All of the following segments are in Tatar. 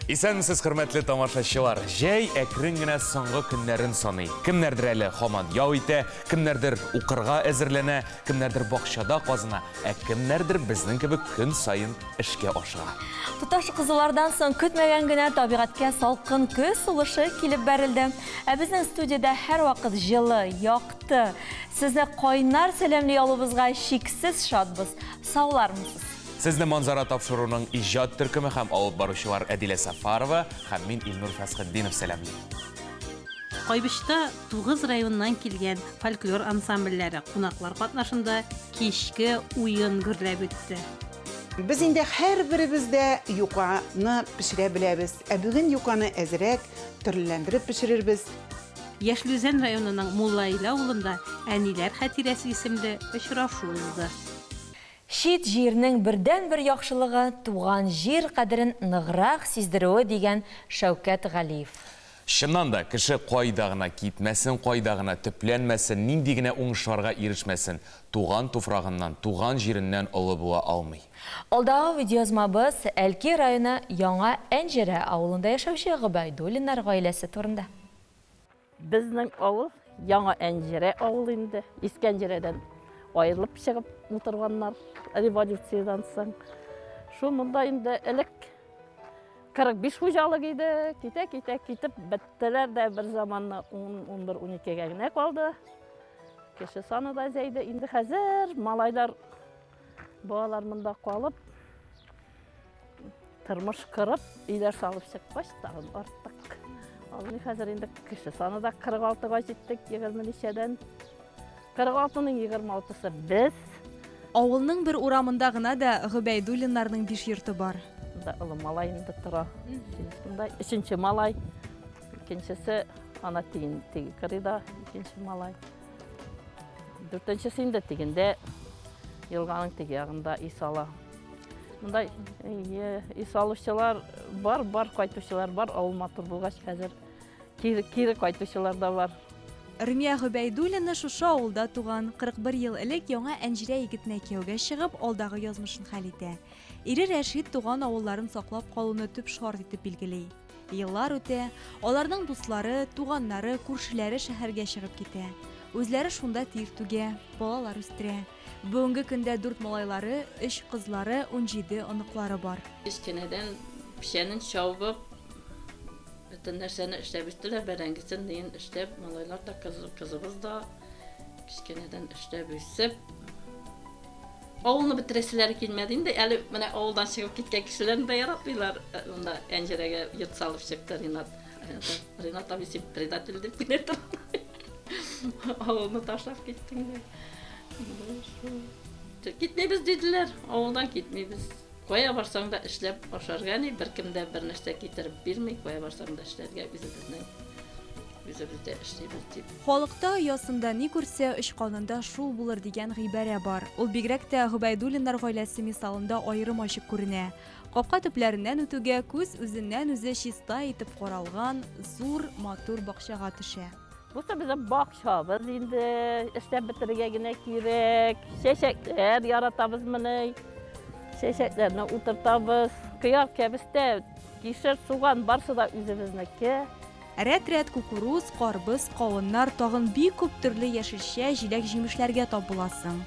Исәнмесез, хөрмәтле тамашачылар. Җәй әкрен генә соңгы көннәрен саный. Кемнәрдер әле һаман ял итә, кемнәрдер укырга әзерләнә, кемнәрдер бакчада казына, ә кемнәрдер безнең кебек көн саен эшкә ашыга. Тоташ кызулардан соң көтмәгән генә табигатькә салкын көз сулышы килеп бәрелде. Ә безнең студиядә һәрвакыт җылы, якты. Сезне кайнар сәламли алуыбызга чиксез шатбыз. Саулармысыз? Сезне Манзара тапшыруының иҗат төркеме һәм алып баручылар Әдилә Сафарова һәм мин Илнур Фәсхетдинов сәламли. Кайбычта 9 районнан килгән фольклор ансамбльләре кунаклар катнашында кичке уен гөрләп үтте. Без инде һәрберебез дә юканы пешерә беләбез. Ә бүген юканы әзрәк төрлеләндереп пешерербез. Яшел Үзән районының Мулла Иле авылында Әниләр хатирәсе исемле очрашу узды. Чит җирнең бердәнбер яхшылыгы туган җир кадерен ныграк сиздерүе дигән Шәүкәт Галиев. Чыннан да, кеше кайда гына китмәсен, кайда гына төпләнмәсен, нинди генә уңышларга ирешмәсен, туган туфрагыннан, туган җиреннән олы була алмый. Алдагы видеоязмабыз Әлки районы Яңа Әнҗерә авылында яшәүче Гобәйдуллиннар гаиләсе турында. Безнең авыл Яңа Әнҗерә авылы инде. Иске Әнҗерәдән аерылып чыгып утырганнар революциядән соң. Шул монда инде элек 45 хуҗалык иде, китә-китә китеп беттеләр дә бер заманны 10, 11, 12-гә генә калды. Кеше саны да азайды. Инде хәзер малайлар, балалар монда калып, тормыш корып, өйләр салып чыккач, тагын арттык. Алны хәзер инде кеше саны да 46-га җиттек, 20 ничәдән. 46-ның 26-сы без. Авылның бер урамында гына да Гобәйдуллиннарның 5 йорты бар. Монда олы малай инде тора. Монда өченче малай, икенчесе ана тиен теге кырыйда, икенче малай. Дүртенчесе инде тегендә елганың теге ягында өй сала. Монда өй салучылар бар, бар кайтучылар бар, авыл матур булгач хәзер кире кайтучылар да бар. Румия Гобәйдуллина шушы авылда туган. 41 ел элек Яңа Әнҗерә егетенә кияүгә чыгып, алдагы язмышын хәл итә. Ире Рәшит туган авылларын саклап калуны төп шарт итеп билгели. Еллар үтә, аларның дуслары, туганнары, күршеләре шәһәргә чыгып китә. Үзләре шунда тир түгә, балалар үстерә. Бүгенге көндә 4 малайлары, 3 кызлары, 17 оныклары бар. Кечкенәдән печәнен чабып, бөтен нәрсәне эшләп үстеләр, бәрәңгесен неен эшләп, малайлар да, кызыбыз да кечкенәдән эшләп үсеп, авылны бетерәселәре килмәде инде. Әле менә авылдан чыгып киткән кешеләрне дә яратмыйлар. Монда Әнҗерәгә йорт салып чыкты Ринат. Ринат абый, син предатель дип кенә тора. Авылны ташлап киттең дип. Китмибез диделәр, авылдан китмибез. Кая барсаң да эшләп ашарга ни, беркем дә бер нәрсә китереп бирми, кая барсаң да эшләргә, үзебездә эшлибез дип. Халыкта оясында ни күрсә, очканында шул булыр дигән гыйбарә бар. Ул бигрәк тә Гобәйдуллиннар гаиләсе мисалында аерым ачык күренә. Капка төпләреннән үтүгә күз үзеннән үзе чиста итеп каралган зур, матур бакчага төшә. Бусы безнең бакчабыз инде, эшләп бетерергә генә кирәк. Чәчәкләр яратабыз моны. Чәчәкләрне утыртабыз. Кыяр, кәбестә, кишер, суган барсы да үзебезнеке. Рәт-рәт кукуруз, карбыз, кавыннар, тагын бик күп төрле яшелчә, җиләк-җимешләргә тап буласың.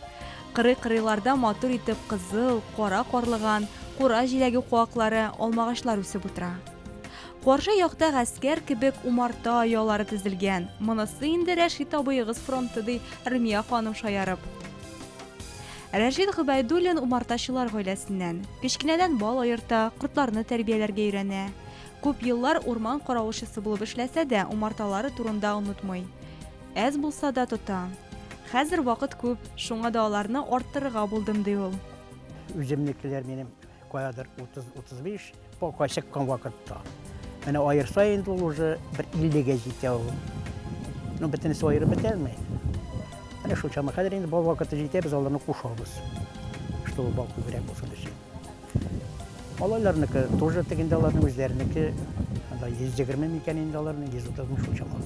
Кырый-кырыйларда матур итеп кызыл, кара карлыган, кура җиләге куаклары, алмагачлар үсеп утыра. Каршы якта гаскәр кебек умарта оялары тезелгән. Монысы инде Рәшит абыегыз фронты, ди Румия ханым шаярып. Рәшит Гобәйдуллин умартачылар гаиләсеннән. Кечкенәдән бал аерта, кортларны тәрбияләргә өйрәнә. Күп еллар урман каравылчысы булып эшләсә дә, умарталары турында онытмый. Әз булса да тота. Хәзер вакыт күп, шуңа да аларны арттырырга булдым, ди ул. Үземнекеләр минем каядыр 30-35 пока чыккан вакытта. Менә аерса инде ул уже бер иллегә җитә ул. Ну, бөтенесе аерып бетәлми. Менә шул чама хәзер инде бал вакыты җитә, без аларны кушабыз. Чтобы бал күбрәк булсын өчен. Малайларныкы тоже тегендә аларның үзләренеке, анда 120 микән инде аларның, 130 мең шул чама.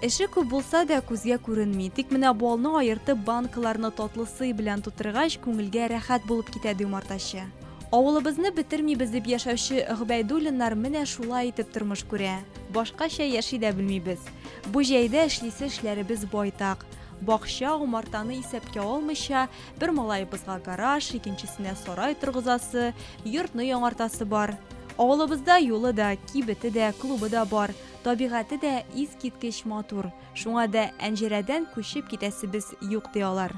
Эше күп булса да күзгә күренми. Тик менә балны аертып банкаларны татлы сый белән тутыргач, күңелгә рәхәт булып китә, ди умартачы. Авылыбызны бетермибез дип яшәүче Гобәйдуллиннар менә шулай итеп тормыш күрә. Башкача яши дә белмибез. Бу җәйдә эшлисе эшләребез байтак. Бакча, умартаны исәпкә алмыйча, бер малаебызга гараж, икенчесенә сарай торгызасы, йортны яңартасы бар. Авылыбызда юлы да, кибете дә, клубы да бар, табигате дә искиткеч матур. Шуңа да Әнҗерәдән күчеп китәсебез юк, ди алар.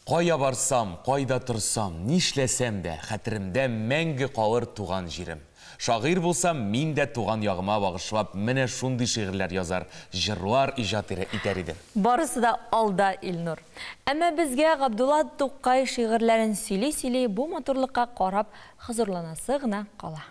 Кая барсам, кайда торсам, нишләсәм дә, хәтеремдә мәңге калыр туган җирем. Шагыйрь булсам, мин дә туган ягыма багышлап менә шундый шигырьләр язар, җырлар иҗат итәр идем. Барысы да алда, Илнур. Әмма безгә Габдулла Тукай шигырьләрен сөйли-сөйли бу матурлыкка карап хозурланасы гына кала.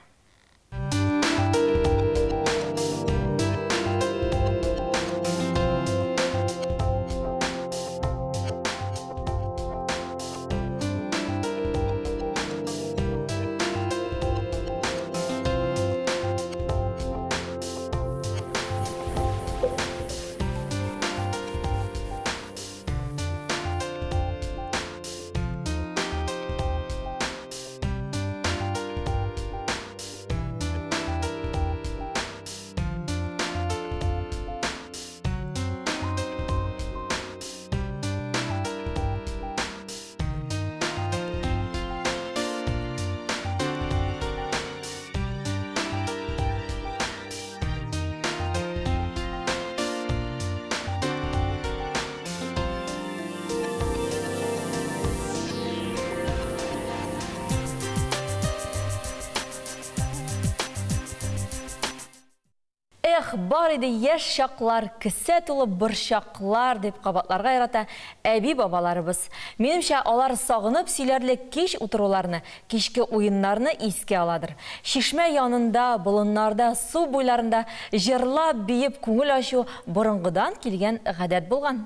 Эх, бар иде яшь чаклар, кесә тулы борчаклар дип кабатларга ярата әби-бабаларыбыз. Минемчә, алар сагынып сөйләрлек кич утыруларны, кичке уеннарны искә аладыр. Чишмә янында, болыннарда, су буйларында җырлап, биеп, күңел ачу борынгыдан килгән гадәт булган.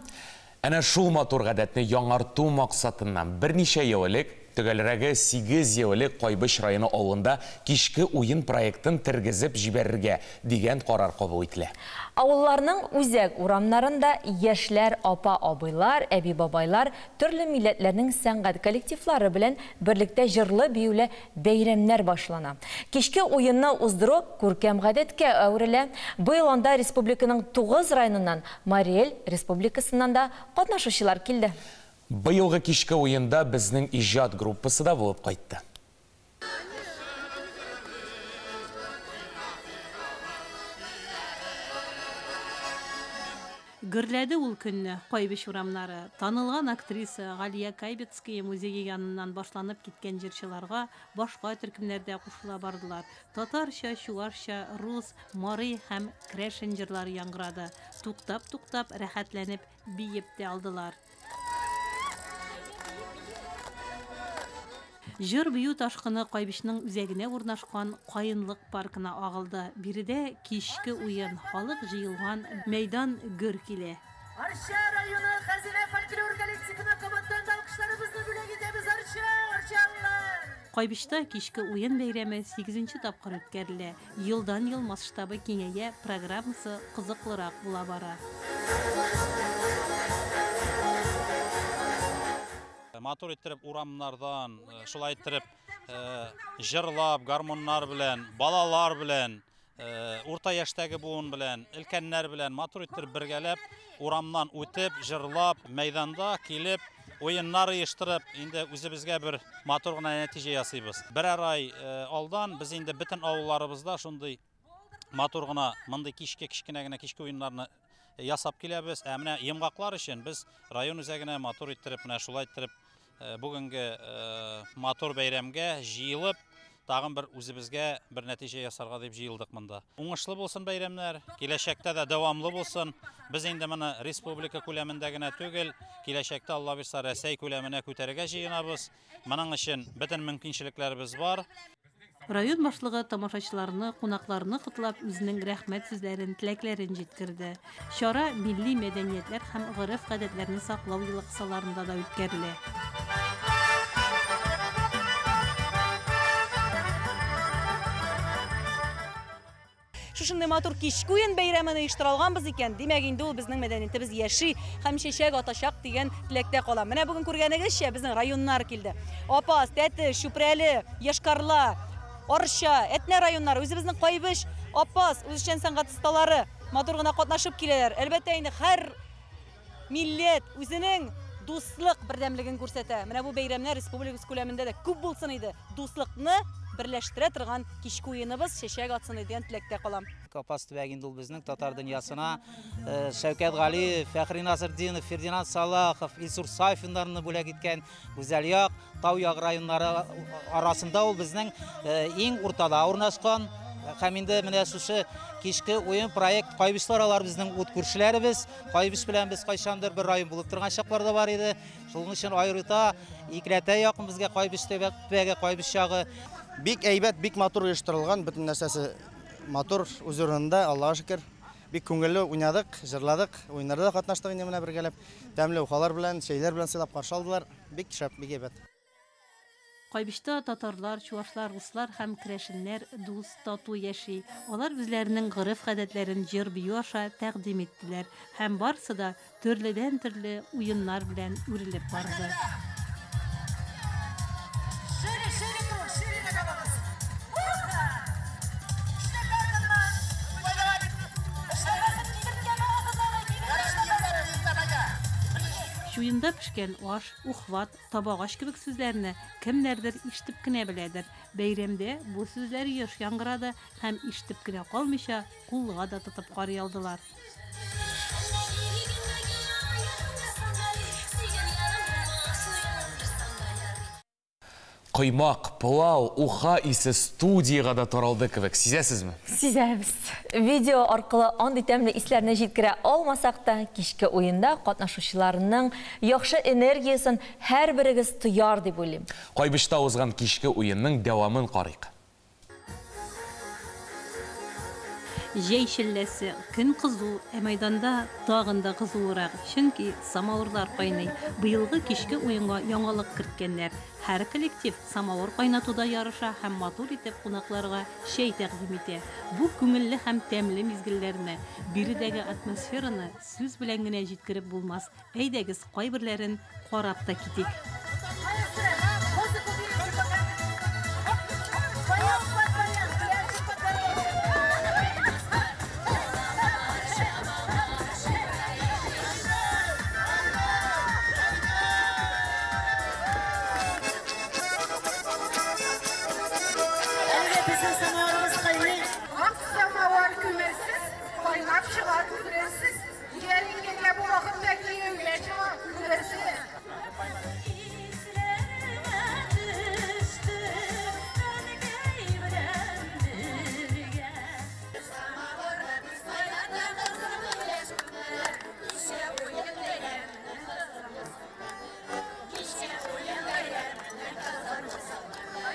Әнә шул матур гадәтне яңарту максатыннан берничә ел элек, төгәлрәге 8 ел элек Кайбыч районы авылында кичке уен проектын тергезеп җибәрергә дигән карар кабул ителә. Авылларның үзәк урамнарында яшьләр, апа-абыйлар, әби-бабайлар төрле милләтләрнең сәнгать коллективлары белән берлектә җырлы-биюле бәйрәмнәр башлана. Кичке уенны уздыру күркәм гадәткә әверелә. Быел анда республиканың 9 районыннан, Марий Эл республикасыннан да катнашучылар килде. Быелгы кичке уенда безнең иҗат группасы да булып кайтты. Гөрләде ул көнне Кайбыч урамнары. Танылган актриса Галия Кайбицкая музее яныннан башланып киткән җырчыларга башка төркемнәрдә кушыла бардылар. Татарча, чуашча, рус, мари һәм крәшен җырлары яңгырады. Туктап-туктап, рәхәтләнеп биеп тә алдылар. Җыр бию ташкыны Кайбычның үзәгенә урнашкан Каенлык паркына агылды. Биредә кичке уен, халык җыелган мәйдан гөр килә. Арча районы Хәзинә фольклор коллективына кабаттан да алкышларыбызны бүләк итәбез. Арча, арчалылар! Кайбычта кичке уен бәйрәме 8нче тапкыр үткәрелә. Елдан-ел масштабы киңәя, программасы кызыклырак була бара. Матур иттереп урамнардан, шулай иттереп җырлап, гармоннар белән, балалар белән, урта яшьтәге буын белән, өлкәннәр белән матур иттереп бергәләп урамнан үтеп, җырлап, мәйданда килеп, уеннар оештырып, инде үзебезгә бер матур гына нәтиҗә ясыйбыз. Берәр ай алдан без инде бөтен авылларыбызда шундый матур гына мондый кичке, кечкенә генә кичке уеннарны ясап киләбез. Ә менә йомгаклар өчен без район үзәгенә матур иттереп, менә шулай иттереп бүгенге матур бәйрәмгә җыелып, тагын бер үзебезгә бер нәтиҗә ясарга дип җыелдык монда. Уңышлы булсын бәйрәмнәр, киләчәктә дә дәвамлы булсын. Без инде моны республика күләмендә генә түгел, киләчәктә Алла бирса Рәсәй күләменә күтәрергә җыенабыз. Моның өчен бөтен мөмкинчелекләребез бар. Район башлыгы тамашачыларны, кунакларны котлап, үзенең рәхмәт сүзләрен, теләкләрен җиткерде. Чара милли мәдәниятләр һәм гореф-гадәтләрне саклау елы кысаларында да үткәрелә. шушындый матур кичке уен бәйрәмен оештыра алганбыз икән, димәк инде ул безнең мәдәниятебез яши һәм чәчәк атачак дигән теләктә калам. Менә бүген күргәнегезчә, безнең районнар килде. Апас, Тәтеш, Чүпрәле, Йошкар-Ола, Арча, Әтнә районнары, үзебезнең Кайбыч, Апас, үзешчән сәнгать осталары матур гына катнашып киләләр. Әлбәттә инде һәр милләт үзенең дуслык бердәмлеген күрсәтә. Менә бу бәйрәмнәр республикабыз күләмендә дә күп булсын иде. Дуслыкны берләштерә торган кичке уеныбыз чәчәк атсын иде дигән теләктә калам. Апас төбәге инде ул безнең татар дөньясына Шәүкәт Галиев, Фәхри Насретдинов, Фердинанд Салахов, Илсур Сафиннарны бүләк иткән гүзәл як, Тау як районнары арасында ул безнең иң уртада урнашкан. Һәм инде менә шушы кичке уен проект Кайбычлар, алар безнең ут күршеләребез. Кайбыч белән без кайчандыр бер район булып торган чаклар да бар иде. Шуның өчен аерыта икеләтә якын безгә Кайбыч төбәге, Кайбыч ягы. Бик әйбәт, бик матур оештырылган, бөтен нәрсәсе матур, үз урынында, Аллага шөкер. Бик күңелле уйнадык, җырладык, уеннарда да катнаштык инде менә бергәләп. Тәмле ухалар белән, чәйләр белән сыйлап каршы алдылар. Бик шәп, бик әйбәт. Кайбычта татарлар, чуашлар, руслар һәм керәшеннәр дус, тату яши. Алар үзләренең гореф-гадәтләрен җыр-бию аша тәкъдим иттеләр һәм барысы да төрледән-төрле уеннар белән үрелеп барды. Чуенда пешкән аш, ухват, табагач кебек сүзләрне кемнәрдер ишетеп кенә беләдер. Бәйрәмдә бу сүзләр еш яңгырады һәм ишетеп кенә калмыйча, кулга да тотып карый алдылар. Коймак, пылау, уха исе студиягә дә таралды кебек. Сизәсезме? Сизәбез. Видео аркылы андый тәмле исләрне җиткерә алмасак та, кичке уенда катнашучыларның яхшы энергиясен һәрберегез тояр дип уйлыйм. Кайбычта узган кичке уенның дәвамын карыйк. Җәй челләсе, көн кызу, ә мәйданда тагын да кызуырак, чөнки самавырлар кайный. Быелгы кичке уенга яңалык керткәннәр. Һәр коллектив самавыр кайнатуда ярыша һәм матур итеп кунакларга чәй тәкъдим итә. Бу күңелле һәм тәмле мизгелләрне, биредәге атмосфераны сүз белән генә җиткереп булмас. Әйдәгез, кайберләрен карап та китик. Әлегә безнең самавырыбыз кайный. Ак самавар күмерсез, кайнап чыга күрерсез. Ярминкәгә бу вакытта кияүгә чыга күрерсез.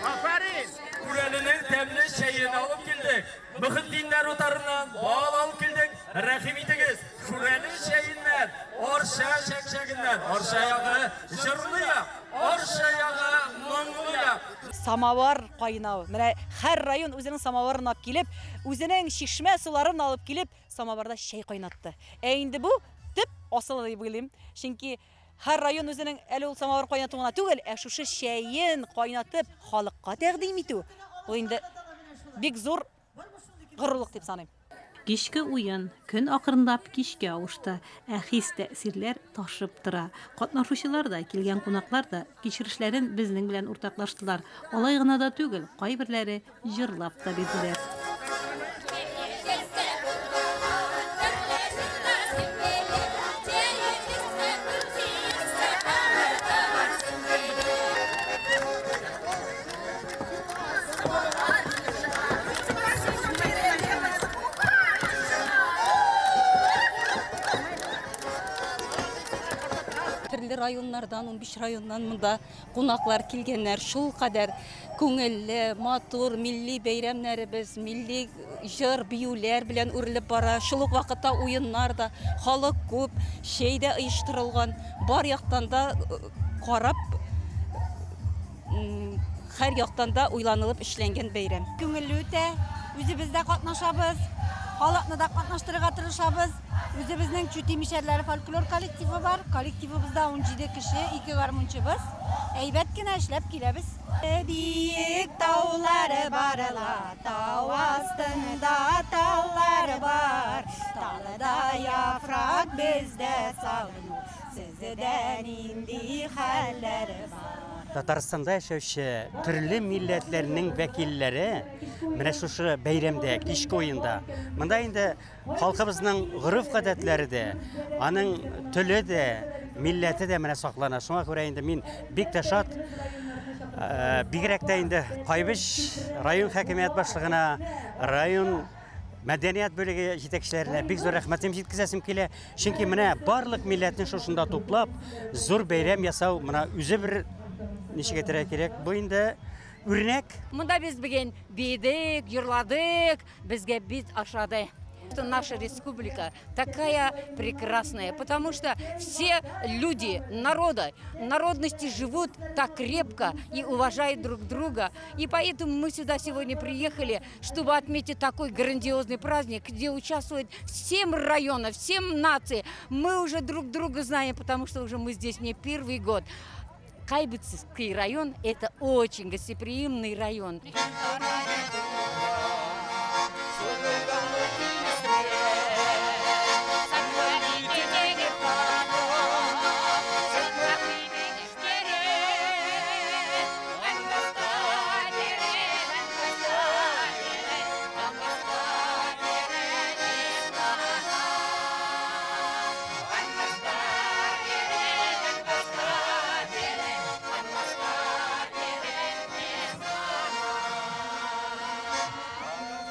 Афәрин! Күрәленең тәмле чәен алып килдек. Мөхетдиннәр утарыннан бал алып килдек. Рәхим итегез, Шүрәле чәеннән, Арча чәкчәгеннән. Арча ягы җырлы як, Арча ягы моңлы як. Самовар кайнау. Менә һәр район үзенең самоварын алып килеп, үзенең чишмә суларын алып килеп, самоварда чәй кайнатты. Ә инде бу төп асылы дип уйлыйм. Чөнки һәр район үзенең әле ул самовар кайнату гына түгел, ә шушы чәен кайнатып халыкка тәкъдим итү, ул инде бик зур горурлык дип саныйм. Кичке уен көн акрынлап кичкә авышты, ә хис-тәэсирләр ташып тора. Катнашучылар да, килгән кунаклар да кичерешләрен безнең белән уртаклаштылар. Алай гына да түгел, кайберләре җырлап та бирделәр. Төрле районнардан, 15 районнан монда кунаклар килгәннәр. Шул кадәр күңелле, матур милли бәйрәмнәребез, милли җыр, биюләр белән үрелеп бара. Шул ук вакытта уеннар да, халык күп, чәй дә оештырылган. Бар яктан да карап, һәр яктан да уйланылып эшләнгән бәйрәм. Күңелле үтә, үзебез дә катнашабыз. Халыкны да катнаштырырга тырышабыз. Үзебезнең Чүти мишәрләре фольклор коллективы бар. Коллективыбызда 17 кеше, 2 гармунчыбыз. Әйбәт кенә эшләп киләбез. Биек таулары бар ла, тау астында таллар бар. Талда яфрак, бездә сагыну, сездә нинди хәлләр бар? Татарстанда яшәүче төрле милләтләрнең вәкилләре менә шушы бәйрәмдә, кичке уенда. Монда инде халкыбызның гореф-гадәтләре дә, аның теле дә, милләте дә менә саклана. Шуңа күрә инде мин бик тә шат. Бигрәк тә инде Кайбыч район хакимият башлыгына, район мәдәният бүлеге җитәкчеләренә бик зур рәхмәтем җиткезәсем килә. Чөнки менә барлык милләтне шушында туплап, зур бәйрәм ясау менә үзе бер, ничек әйтергә кирәк, бу инде үрнәк. Монда без бүген биедек, җырладык, безгә бит ошады. Наша республика такая прекрасная, потому что все люди, народа, народности живут так крепко и уважают друг друга. И поэтому мы сюда сегодня приехали, чтобы отметить такой грандиозный праздник, где участвуют 7 районов, 7 наций. Мы уже друг друга знаем, потому что уже мы здесь не первый год. Кайбицкий район – это очень гостеприимный район.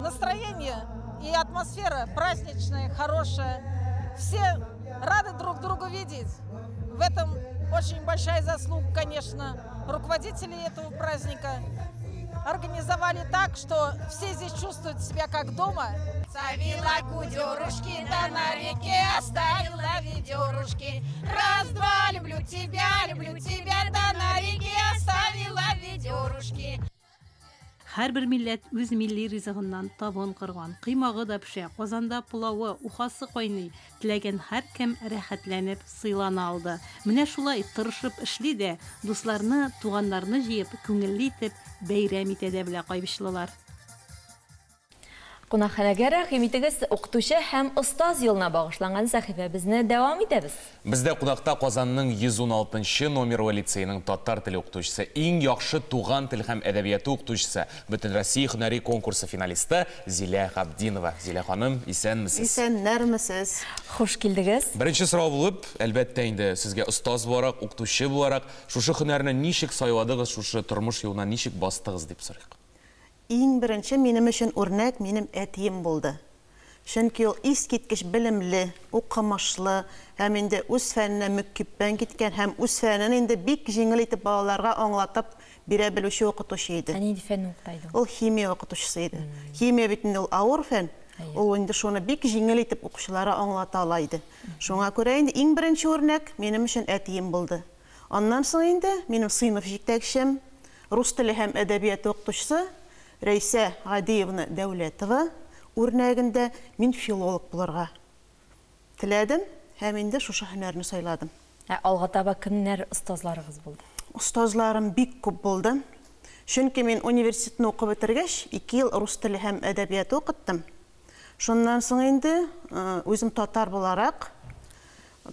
Настроение и атмосфера праздничная, хорошая. Все рады друг друга видеть. В этом очень большая заслуга, конечно, руководителей этого праздника. Организовали так, что все здесь чувствуют себя как дома. Завела кудерушки, да на реке оставила ведерушки. Раз, два, люблю тебя, да на реке оставила ведерушки. Һәрбер милләт үз милли ризыгыннан табын корган, кыймагы да пешә, казанда пылавы, ухасы кайный. Теләгән һәркем рәхәтләнеп сыйлана алды. Менә шулай тырышып эшли дә, дусларны, туганнарны җыеп, күңелле итеп бәйрәм итә дә белә кайбычлылар. Кунакханәгә рәхим итегез, укытучы һәм остаз елына багышланган сәхифәбезне дәвам итәбез. Бездә кунакта Казанның 116 номерлы лицейның татар теле укытучысы, иң яхшы туган тел һәм әдәбияты укытучысы, Бөтенроссия һөнәри конкурсы финалисты Зилә Габдинова. Зилә ханым, исәнмесез? Исәннәрмесез. Хуш килдегез. Беренче сорау булып, әлбәттә инде сезгә остаз буларак, укытучы буларак, шушы һөнәрне ничек сайладыгыз, шушы тормыш юлына ничек бастыгыз дип сорыйк. Иң беренче минем өчен үрнәк минем әтием булды. Чөнки ул искиткеч белемле, укымышлы һәм инде үз фәненә мөкиббән киткән һәм үз фәнен инде бик җиңел итеп балаларга аңлатып бирә белүче укытучы иде. Ә нинди фәнне укыта иде ул? Ул химия укытучысы иде. Химия бит инде ул авыр фән. Ул инде шуны бик җиңел итеп укучыларга аңлата ала иде. Шуңа күрә инде иң беренче үрнәк минем өчен әтием булды. Аннан соң инде минем сыйныф җитәкчем, рус теле һәм әдәбияты укытучысы Рәйсә Гадиевна Дәүләтова үрнәгендә мин филолог булырга теләдем һәм инде шушы һөнәрне сайладым. Ә алга таба кемнәр остазларыгыз булды? Остазларым бик күп булды. Чөнки мин университетны укып бетергәч, 2 ел рус теле һәм әдәбияты укыттым. Шуннан соң инде үзем татар буларак,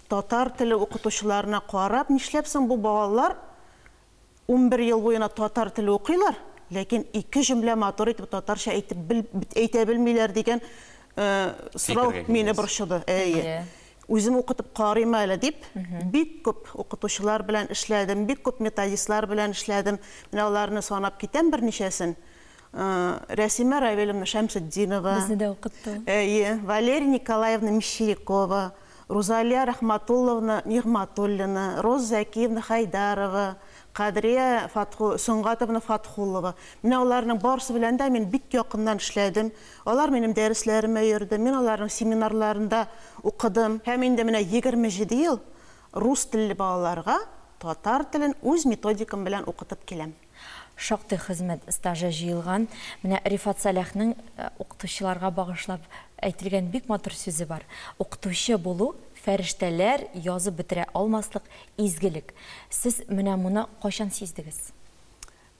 татар теле укытучыларына карап, нишләп соң бу балалар 11 ел буена татар теле укыйлар, ләкин ике җөмлә матур итеп татарча әйтә белмиләр дигән сорау мине борчыды. Әйе. Үзем укытып карыйм әле дип, бик күп укытучылар белән эшләдем, бик күп методистлар белән эшләдем. Менә аларны санап китәм берничәсен. Рәсимә Равилевна Шәмсетдинова. Безне дә укытты. Әйе, Валерия Николаевна Мещерякова, Рузалия Рахматулловна Нигматуллина, Роза Закиевна Хайдарова, Кадрия Сөнгатовна Фатхуллова. Менә аларның барысы белән дә мин бик якыннан эшләдем. Алар минем дәресләремә йөрде, мин аларның семинарларында укыдым. Һәм инде менә 27 ел рус телле балаларга татар телен үз методикам белән укытып киләм. Шактый хезмәт стажы җыелган. Менә Рифат Сәлахның укытучыларга багышлап әйтелгән бик матур сүзе бар. Укытучы булу фәрештәләр язып бетерә алмаслык изгелек. Сез менә моны кайчан сиздегез?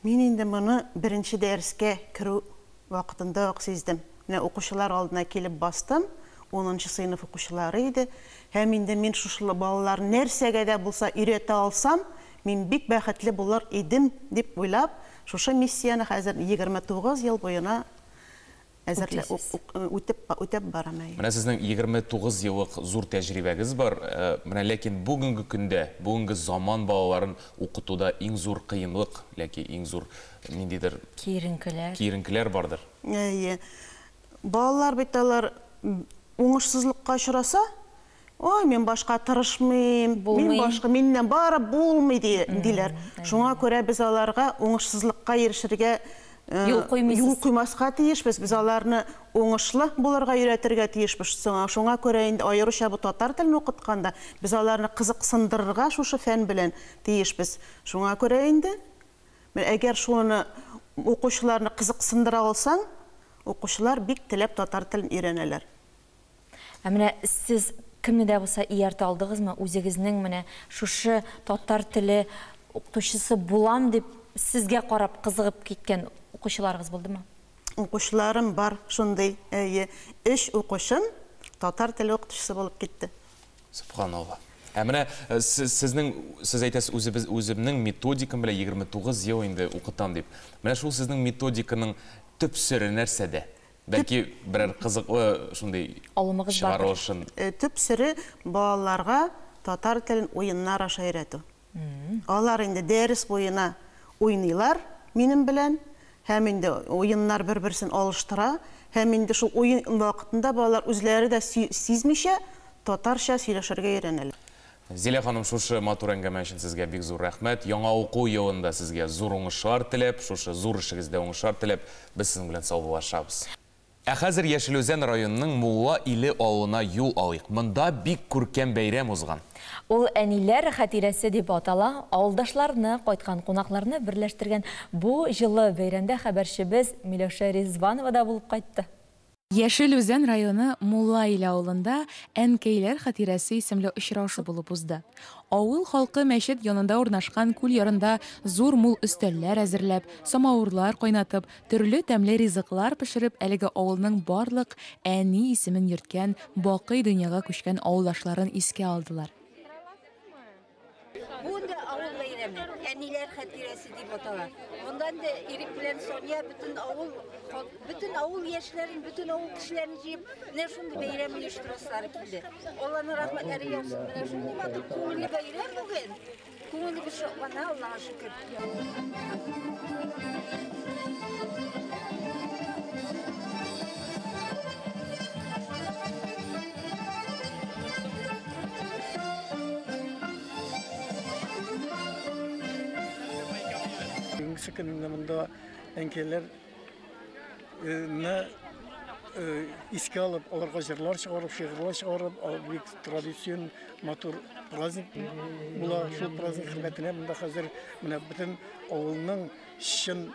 Мин инде моны беренче дәрескә керү вакытында ук сиздем. Менә укучылар алдына килеп бастым, унынчы сыйныф укучылары иде. Һәм инде мин шушы балаларны нәрсәгә дә булса өйрәтә алсам, мин бик бәхетле булыр идем, дип уйлап, шушы миссияне хәзер 29 ел буена әзерләп, үтеп, үтәп барам. Әйе. Менә сезнең 29 еллык зур тәҗрибәгез бар. Менә ләкин бүгенге көндә, бүгенге заман балаларын укытуда иң зур кыенлык, ләки иң зур ниндидер киеренкеләр. Киеренкеләр бардыр. Әйе. Балалар бит алар уңышсызлыкка очраса, ой, мин башка тырышмыйм, мин башка, миннән бары булмый диләр. Шуңа күрә без аларга уңышсызлыкка ирешергә юл куймыйсыз. Юл куймаска тиешбез. Без аларны уңышлы булырга өйрәтергә тиешбез. Шуңа күрә инде аеруча бу татар телен укытканда без аларны кызыксындырырга шушы фән белән тиешбез. Шуңа күрә инде әгәр шуны укучыларны кызыксындыра алсаң, укучылар бик теләп татар телен өйрәнәләр. Ә менә сез кемне дә булса ияртә алдыгызмы? Үзегезнең менә шушы татар теле укытучысы булам дип сезгә карап кызыгып киткән укучыларыгыз булдымы? Укучыларым бар шундый. Әйе, 3 укучым татар теле укытучысы булып китте. Субханалла. Ә менә сезнең, сез әйтәсез, үзебез, үземнең методикам белән 29 ел инде укытам дип. Менә шул сезнең методиканың төп сере нәрсәдә? Бәлки берәр кызыклы шундый алымыгыз бардыр. Чыгарылышын. Төп сере балаларга татар телен уеннар аша өйрәтү. Алар инде дәрес буена уйныйлар минем белән, һәм инде уеннар бер-берсен алыштыра, һәм инде шул уен вакытында балалар үзләре дә сизмичә татарча сөйләшергә өйрәнәләр. Зилә ханым, шушы матур әңгәмә өчен сезгә бик зур рәхмәт. Яңа уку елында сезгә зур уңышлар теләп, шушы зур эшегездә уңышлар теләп, без сезнең белән саубуллашабыз. Ә хәзер Яшел Үзән районының Мулла Иле авылына юл алыйк. Монда бик күркәм бәйрәм узган. Ул әниләр хатирәсе дип атала. Авылдашларны, кайткан кунакларны берләштергән бу җылы бәйрәмдә хәбәрчебез Миләүшә Ризванова да булып кайтты. Яшел Үзән районы Мулла Иле авылында Әнкәйләр хатирәсе исемле очрашу булып узды. Авыл халкы мәчет янында урнашкан күл ярында зур мул өстәлләр әзерләп, самавырлар кайнатып, төрле тәмле ризыклар пешереп, әлеге авылның барлык әни исемен йөрткән, бакый дөньяга күчкән авылдашларын искә алдылар. Бу инде авыл бәйрәме, әниләр хатирәсе дип атала. Монда инде Ирек белән Соня бөтен авыл, бөтен авыл яшьләрен, бөтен авыл кешеләрен җыеп, менә шундый бәйрәм оештырасылары килде. Алланың рәхмәтләре яусын. Менә шундый матур күңелле бәйрәм бүген. Күңелебез шатлана, Аллага шөкер. Бүгенге көнендә монда әнкәйләрне искә алып, аларга җырлар чыгарып, шигырьләр чыгарып, бик традицион матур праздник була. Шул праздник хөрмәтенә монда хәзер менә бөтен авылның чын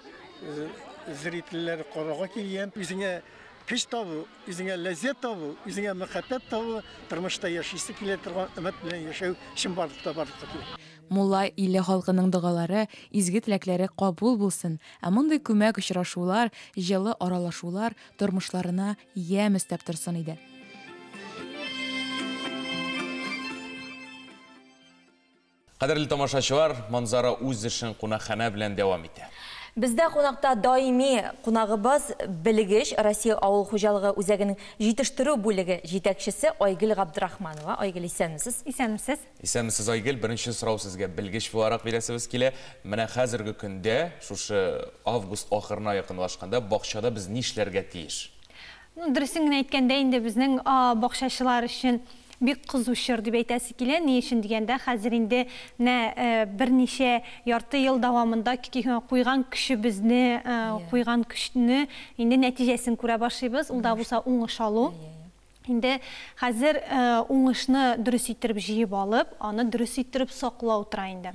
зрительләре карарга килгән. Үзеңә көч табу, үзеңә ләззәт табу, үзеңә мәхәббәт табу, тормышта яшисе килә торган өмет белән яшәү чынбарлыкта барлыкка килә. Мулла Иле халкының догалары, изге теләкләре кабул булсын. Ә мондый күмәк очрашулар, җылы аралашулар тормышларына ямь өстәп торсын иде. Кадерле тамашачылар, Манзара үз эшен кунакханә белән дәвам итә. Бездә кунакта даими кунагыбыз белгеч Россия авыл хуҗалыгы үзәгенең җитештерү бүлеге җитәкчесе Айгөл Габдрахманова. Айгөл, исәнмесез? Исәнмесез. Исәнмесез, Айгөл. Беренче сорау сезгә белгеч буларак бирәсебез килә. Менә хәзерге көндә, шушы август ахырына якынлашканда, бакчада без нишләргә тиеш? Дөресен генә әйткәндә, инде безнең бакчачылар өчен бик кызу чор дип әйтәсе килә. Ни өчен дигәндә, хәзер инде менә берничә ярты ел дәвамында куйган көчебезне, куйган көчне инде нәтиҗәсен күрә башлыйбыз. Ул да булса уңыш алу. Инде хәзер уңышны дөрес иттереп җыеп алып, аны дөрес иттереп саклау тора инде.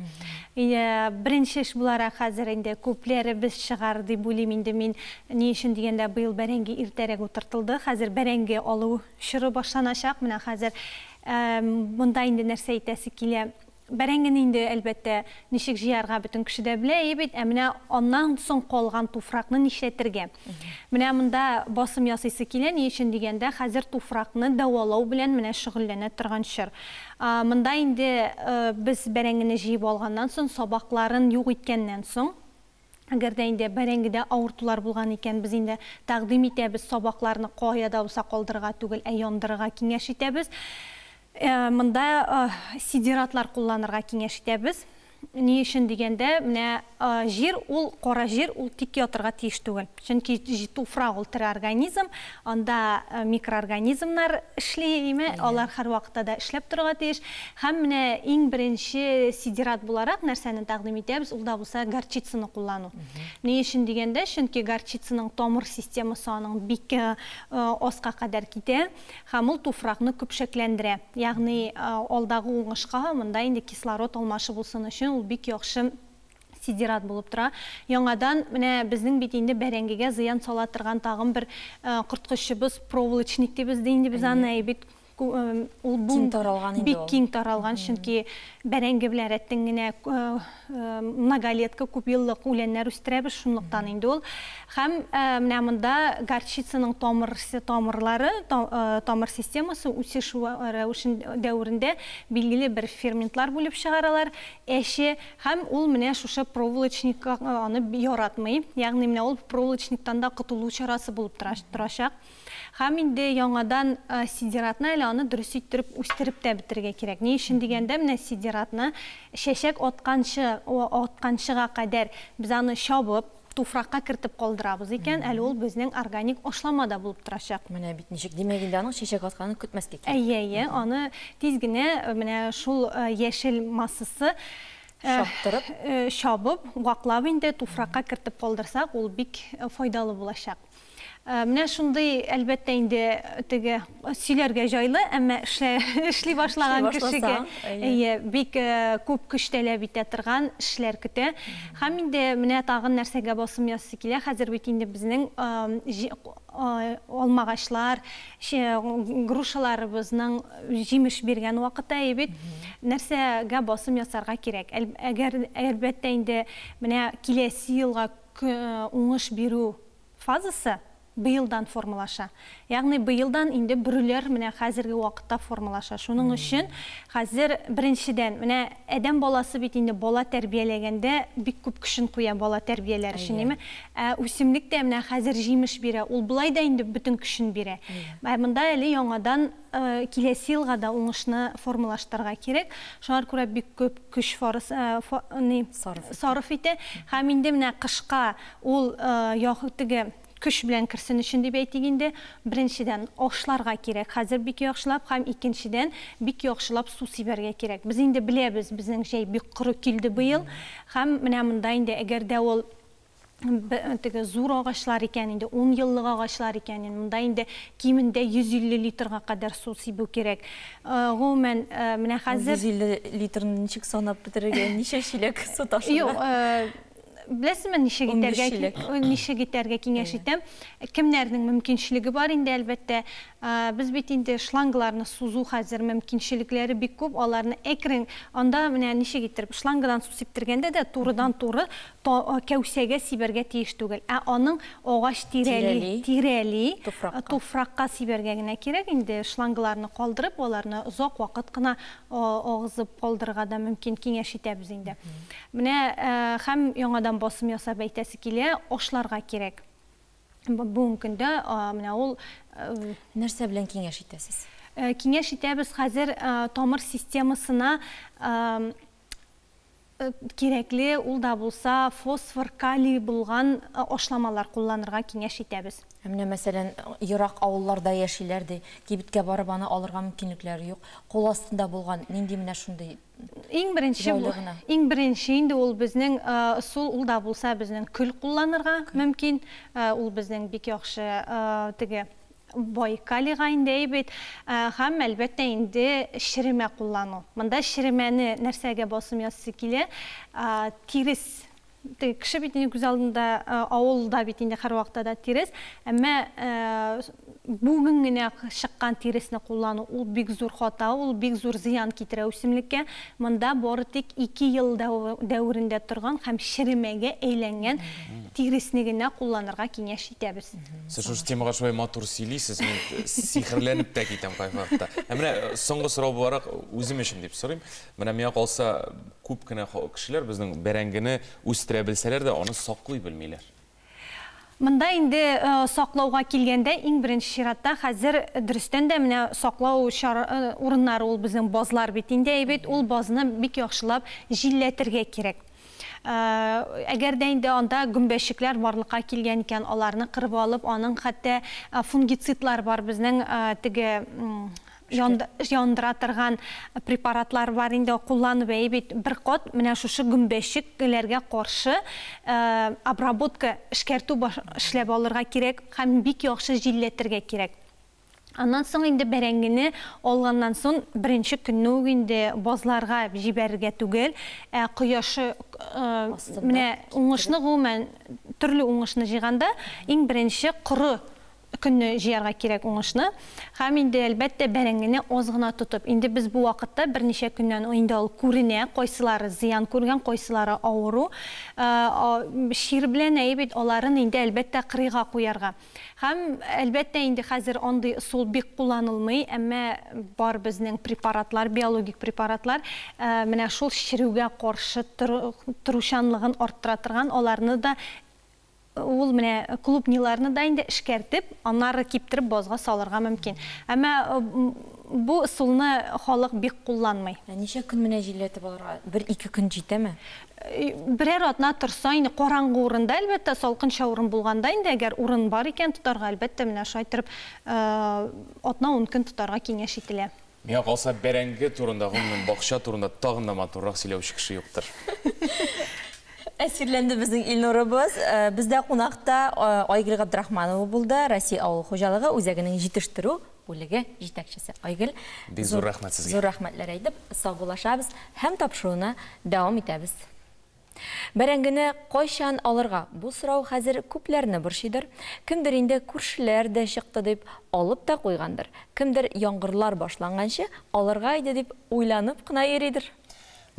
Беренче эш буларак хәзер инде күпләребез чыгар дип уйлыйм инде мин. Ни өчен дигәндә, быел бәрәңге иртәрәк утыртылды. Хәзер бәрәңге алу чоры башланачак. Менә хәзер монда инде нәрсә әйтәсе килә. Бәрәңгене инде, әлбәттә, ничек җыярга бөтен кеше дә белә, әйе бит, ә менә аннан соң калган туфракны нишләтергә? Менә монда басым ясыйсы килә, ни өчен дигәндә, хәзер туфракны дәвалау белән менә шөгыльләнә торган чор. Монда инде без бәрәңгене җыеп алганнан соң, сабакларын юк иткәннән соң, әгәр дә инде бәрәңгедә авыртулар булган икән, без инде тәкъдим итәбез сабакларны кая да булса калдырырга түгел, ә яндырырга киңәш итәбез. Монда сидератлар кулланырга киңәш итәбез. Ни өчен дигәндә, менә җир ул, кара җир ул тик ятырга тиеш түгел. Чөнки туфрак ул тере организм, анда микроорганизмнар эшли, име, алар һәрвакытта да эшләп торырга тиеш. Һәм менә иң беренче сидерат буларак нәрсәне тәкъдим итәбез, ул да булса горчицаны куллану. Ни өчен дигәндә, чөнки горчицаның тамыр системасы аның бик аска кадәр китә. Һәм ул туфракны көпшәкләндерә. Ягъни алдагы уңышка монда инде кислород алмашы булсын өчен ул бик яхшы сидерат булып тора. Яңадан менә безнең бит инде бәрәңгегә зыян сала торган тагын бер корткычыбыз проволочник дибез ди инде без аны, әй бит ул бу Киң таралган инде бик ул. киң таралган, чөнки бәрәңге белән рәттән генә многолетка күпьеллык үләннәр үстерәбез, шунлыктан инде ул. Һәм менә монда горчицаның тамыр тамырлары, тамыр системасы үсеш рәвешен дәверендә билгеле бер ферментлар бүлеп чыгаралар, әче, һәм ул менә шушы проволочник аны яратмый, ягъни менә ул проволочниктан да котылу чарасы булып торачак. Һәм инде яңадан сидератны әле аны дөрес иттереп үстереп тә бетерергә кирәк. Ни өчен дигәндә, менә сидератны чәчәк атканчы, атканчыга кадәр без аны чабып, туфракка кертеп калдырабыз икән, әле ул безнең органик ашлама да булып торачак. Менә бит ничек. Димәк, инде аның чәчәк атканын көтмәскә кирәк. Әйе, әйе, аны тиз генә менә шул яшел массасы чаптырып, чабып, ваклап инде туфракка кертеп калдырсак, ул бик файдалы булачак. Менә шундый, әлбәттә инде, теге сөйләргә җайлы, әмма эшли башлаган кешегә әйе, бик күп көч таләп итә торган эшләр көтә. Һәм инде менә тагын нәрсәгә басым ясыйсы килә, хәзер бит инде безнең алмагачлар, грушаларыбызның җимеш биргән вакыты, әйе бит. Нәрсәгә басым ясарга кирәк? Әгәр, әлбәттә инде, менә киләсе елга уңыш бирү фазасы быелдан формалаша. Ягъни быелдан инде бөреләр менә хәзерге вакытта формалаша. Шуның өчен хәзер беренчедән менә адәм баласы бит инде бала тәрбияләгәндә бик күп көчен куя бала тәрбияләр өчен, әйеме? Ә үсемлек тә менә хәзер җимеш бирә, ул болай да инде бөтен көчен бирә. Ә монда әле яңадан киләсе елга да уңышны формалаштырырга кирәк. Шуңа күрә бик күп көч сарыф итә. Һәм инде менә кышка ул теге көч белән керсен өчен дип әйтик инде, беренчедән ашларга кирәк, хәзер бик яхшылап, һәм икенчедән бик яхшылап су сибәргә кирәк. Без инде беләбез, безнең җәй бик коры килде быел, һәм менә монда инде әгәр дә ул теге зур агачлар икән инде, 10 еллык агачлар икән инде, монда инде кимендә 150 литрга кадәр су сибү кирәк. Гомумән, менә хәзер 150 литрны ничек санап бетерергә, ничә чиләк су ташырга? Юк, беләсезме, ничек итәргә киңәш итәм? Кемнәрнең мөмкинчелеге бар инде, әлбәттә. Без бит инде шлангларны сузу хәзер мөмкинчелекләре бик күп, аларны әкрен, анда менә ничек иттереп, шлангадан су сиптергәндә дә турыдан-туры кәүсәгә сибәргә тиеш түгел. Ә аның агач тирәли туфракка сибәргә генә кирәк. Инде шлангларны калдырып, аларны озак вакыт кына агызып калдырырга да мөмкин, киңәш итәбез инде. Менә һәм яңадан басым ясап әйтәсе килә, ашларга кирәк. Бүгенге көндә менә ул нәрсә белән киңәш итәсез? Киңәш итәбез хәзер тамыр системасына кирәкле, ул да булса фосфор, калий булган ашламалар кулланырга киңәш итәбез. Ә менә мәсәлән, ерак авылларда яшиләр ди, кибеткә барып аны алырга мөмкинлекләре юк. Кул астында булган нинди менә шундый Иң беренче, иң беренче инде ул безнең ысул, ул да булса безнең көл кулланырга мөмкин. Ул безнең бик яхшы теге бай калийга инде әйбәт. Һәм, әлбәттә, инде черемә куллану. Монда черемәне нәрсәгә басым ясыйсы килә? Тирес. Теге кеше бит инде күз алдында, авылда бит инде һәрвакытта да тирес. Әмма бүген генә чыккан тиресне куллану ул бик зур хата, ул бик зур зыян китерә үсемлеккә. Монда бары тик 2 ел дәверендә торган һәм черемәгә әйләнгән тиресне генә кулланырга киңәш итәбез. Сез шушы темага шулай матур сөйлисез, мин сихерләнеп тә китәм кайвакытта. Ә менә соңгы сорау буларак үзем өчен дип сорыйм. Менә миңа калса, күп кенә кешеләр безнең бәрәңгене үстерә белсәләр дә, аны саклый белмиләр. Монда инде саклауга килгәндә, иң беренче чиратта хәзер дөрестән дә менә саклау урыннары ул безнең базлар бит инде әйбәт, ул базны бик яхшылап җилләтергә кирәк. Әгәр дә инде анда гөмбәчекләр барлыкка килгән икән, аларны кырып алып, аның хәтта фунгицидлар бар безнең теге яндыра торган препаратлар бар инде, кулланып әйбәт бер кат менә шушы гөмбәчекләргә каршы обработка, эшкәртү эшләп алырга кирәк һәм бик яхшы җилләтергә кирәк. Аннан соң инде бәрәңгене алганнан соң беренче көнне үк инде базларга җибәрергә түгел, ә кояшы менә уңышны гомумән төрле уңышны җыйганда иң беренче коры көнне җыярга кирәк уңышны. Һәм инде әлбәттә бәрәңгене аз гына тотып, инде без бу вакытта берничә көннән инде ул күренә, кайсылары зыян күргән, кайсылары авыру, чир белән әйбәт, аларын инде әлбәттә кырыйга куярга. Һәм әлбәттә инде хәзер андый ысул бик кулланылмый, әмма бар безнең препаратлар, биологик препаратлар, менә шул чирүгә каршы торучанлыгын арттыра торган, аларны да ул менә клубниларны да инде эшкәртеп, аннары киптереп базга салырга мөмкин. Әмма бу ысулны халык бик кулланмый. Ә ничә көн менә җилләтеп алырга? Бер-ике көн җитәме? Берәр атна торса, инде караңгы урында, әлбәттә, салкынча урын булганда инде, әгәр урын бар икән тотарга, әлбәттә, менә шулай итеп, атна-ун көн тотарга киңәш ителә. Миңа калса, бәрәңге турында, гомумән, бакча турында тагын да матуррак сөйләүче кеше юктыр. Әсирләнде безнең Илнурыбыз. Бездә кунакта Айгөл Габдрахманова булды, Россия авыл хуҗалыгы үзәгенең җитештерү бүлеге җитәкчесе. Айгөл, бик зур рәхмәт сезгә. Зур рәхмәтләр әйтеп, саубуллашабыз һәм тапшыруны дәвам итәбез. Бәрәңгене кайчан алырга? Бу сорау хәзер күпләрне борчыйдыр. Кемдер инде күршеләр дә чыкты дип алып та куйгандыр. Кемдер яңгырлар башланганчы алырга иде дип уйланып кына йөридер.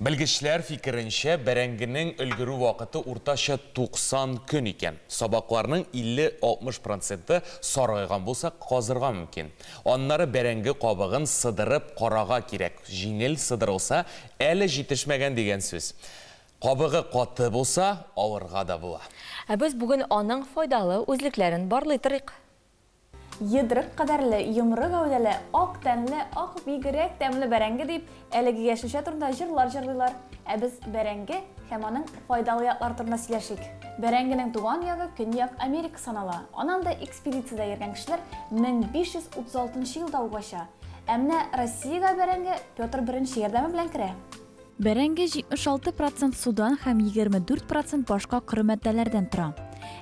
Белгечләр фикеренчә, бәрәңгенең өлгерү вакыты уртача 90 көн икән. Сабакларның 50-60 проценты саргайган булса, казырга мөмкин. Аннары бәрәңге кабыгын сыдырып карага кирәк. Җиңел сыдырылса, әле җитешмәгән дигән сүз. Кабыгы каты булса, авырга да була. Ә без бүген аның файдалы үзлекләрен барлый торыйк. Йодрык кадәрле, йомры гәүдәле, ак тәнле, ак бигрәк тәмле бәрәңге дип, әлеге яшелчә турында җырлар җырлыйлар. Ә без бәрәңге һәм аның файдалы яклары турында сөйләшик. Бәрәңгенең туган ягы Көньяк Америка санала. Аннан да экспедициядә йөргән кешеләр 1536 елда ук ача. Ә менә Россиягә бәрәңге Петр I ярдәме белән керә. Бәрәңге 76% судан һәм 24% башка коры матдәләрдән тора.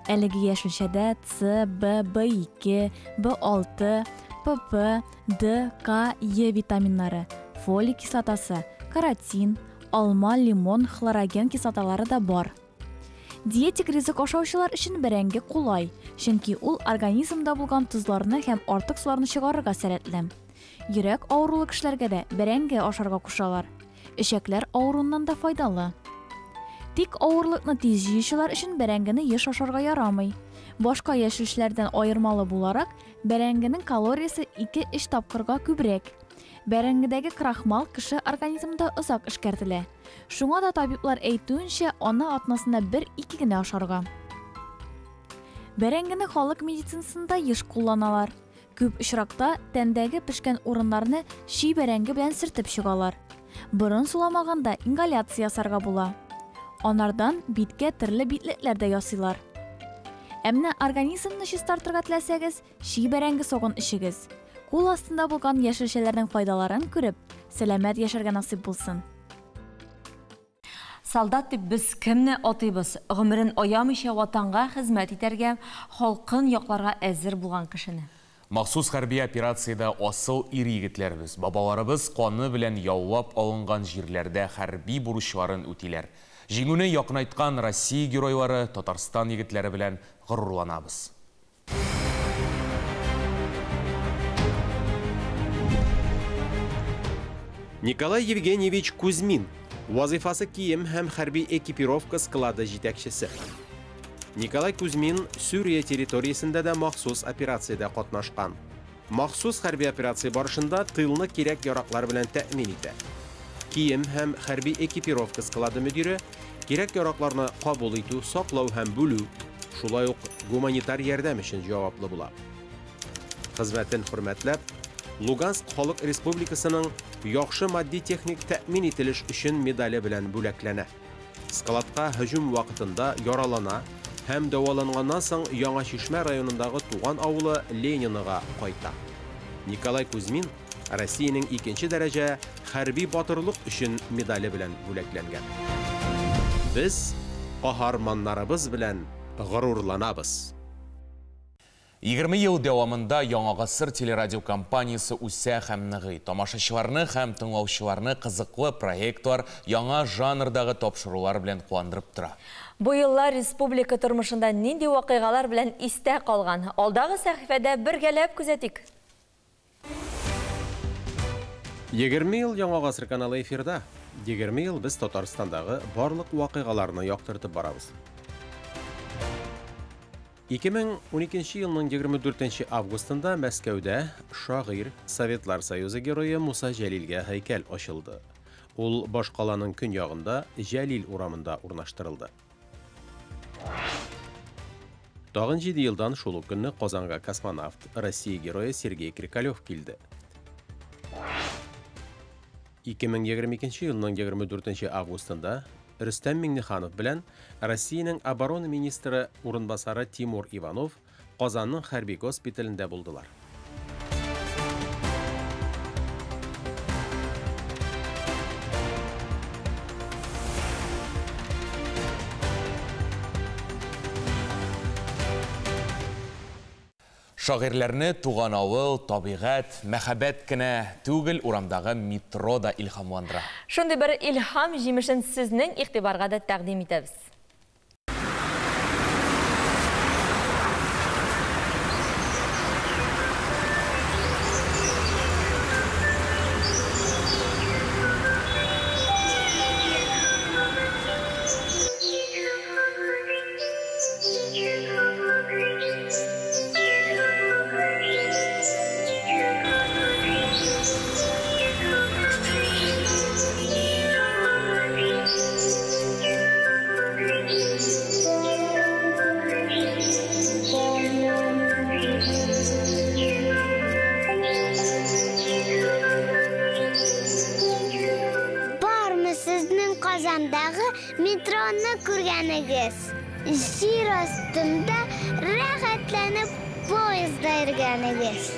Әлеге яшелчәдә С, Б, Б2, Б6, ПП, Д, К, Е витаминнары, фолий кислотасы, каротин, алма, лимон, хлороген кислоталары да бар. Диетик ризык ашаучылар өчен бәрәңге кулай, чөнки ул организмда булган тозларны һәм артык суларны чыгарырга сәләтле. Йөрәк авырулы кешеләргә дә бәрәңге ашарга кушалар. Эчәкләр авыруыннан да файдалы. Тик авырлыкны тиз җыючылар өчен бәрәңгене еш ашарга ярамый. Башка яшелчәләрдән аермалы буларак, бәрәңгенең калориясе 2-3 тапкырга күбрәк. Бәрәңгедәге крахмал кеше организмында озак эшкәртелә. Шуңа да табиблар әйтүенчә, аны атнасына 1-2 генә ашарга. Бәрәңгене халык медицинасында еш кулланалар. Күп очракта тәндәге пешкән урыннарны чи бәрәңге белән сөртеп чыгалар. Борын суламаганда ингаляция ясарга була. Анардан биткә төрле битлекләр дә ясыйлар. Ә менә организмны чистартырга теләсәгез, чи бәрәңге согын эчегез. Кул астында булган яшелчәләрнең файдаларын күреп, сәламәт яшәргә насыйп булсын. Солдат дип без кемне атыйбыз? Гомерен аямыйча ватанга хезмәт итәргә, халкын якларга әзер булган кешене. Махсус хәрби операциядә асыл ир-егетләребез, бабаларыбыз каны белән яулап алынган җирләрдә хәрби бурычларын үтиләр. Җиңүне якынайткан Россия геройлары, Татарстан егетләре белән горурланабыз. Николай Евгеньевич Кузьмин, вазыйфасы кием һәм хәрби экипировка склады җитәкчесе. Николай Кузьмин Сүрия территориясендә дә махсус операциядә катнашкан. Махсус хәрби операция барышында тылны кирәк-яраклар белән тәэмин итә. Кием һәм хәрби экипировка склады мөдире кирәк-яракларны кабул итү, саклау һәм бүлү, шулай ук гуманитар ярдәм өчен җаваплы була. Хезмәтен хөрмәтләп, Луганск Халык Республикасының яхшы матди-техник тәэмин ителеш өчен медале белән бүләкләнә. Складка һөҗүм вакытында яралана һәм дәваланганнан соң Яңа Чишмә районындагы туган авылы Ленинога кайта. Николай Кузьмин Россиянең икенче дәрәҗә хәрби батырлык өчен медале белән бүләкләнгән. Без каһарманнарыбыз белән горурланабыз. 20 ел дәвамында Яңа гасыр телерадиокомпаниясе үсә һәм ныгый. Тамашачыларны һәм тыңлаучыларны кызыклы проектлар, яңа жанрдагы тапшырулар белән куандырып тора. Бу еллар республика тормышында нинди вакыйгалар белән истә калган? Алдагы сәхифәдә бергәләп күзәтик. 20 ел Яңа гасыр каналы эфирда. 20 ел без Татарстандагы барлык вакыйгаларны яктыртып барабыз. 2012 елның 24 августында Мәскәүдә шагыйрь, Советлар Союзы герое Муса Җәлилгә һәйкәл ачылды. Ул башкаланың көньягында Җәлил урамында урнаштырылды. Тагын 7 елдан шул ук көнне Казанга космонавт, Россия герое Сергей Крикалев килде. 2022 елның 24 августында Рөстәм Миңнеханов белән Россиянең оборона министры урынбасары Тимур Иванов Казанның хәрби госпиталендә булдылар. Шагыйрьләрне туган авыл, табигать, мәхәббәт кенә түгел, урамдагы метро да илһамландыра. Шундый бер илһам җимешен сезнең игътибарга да тәкъдим итәбез. Бармы сезнең Казандагы метроны күргәнегез? Җир астында рәхәтләнеп поездда йөргәнегез?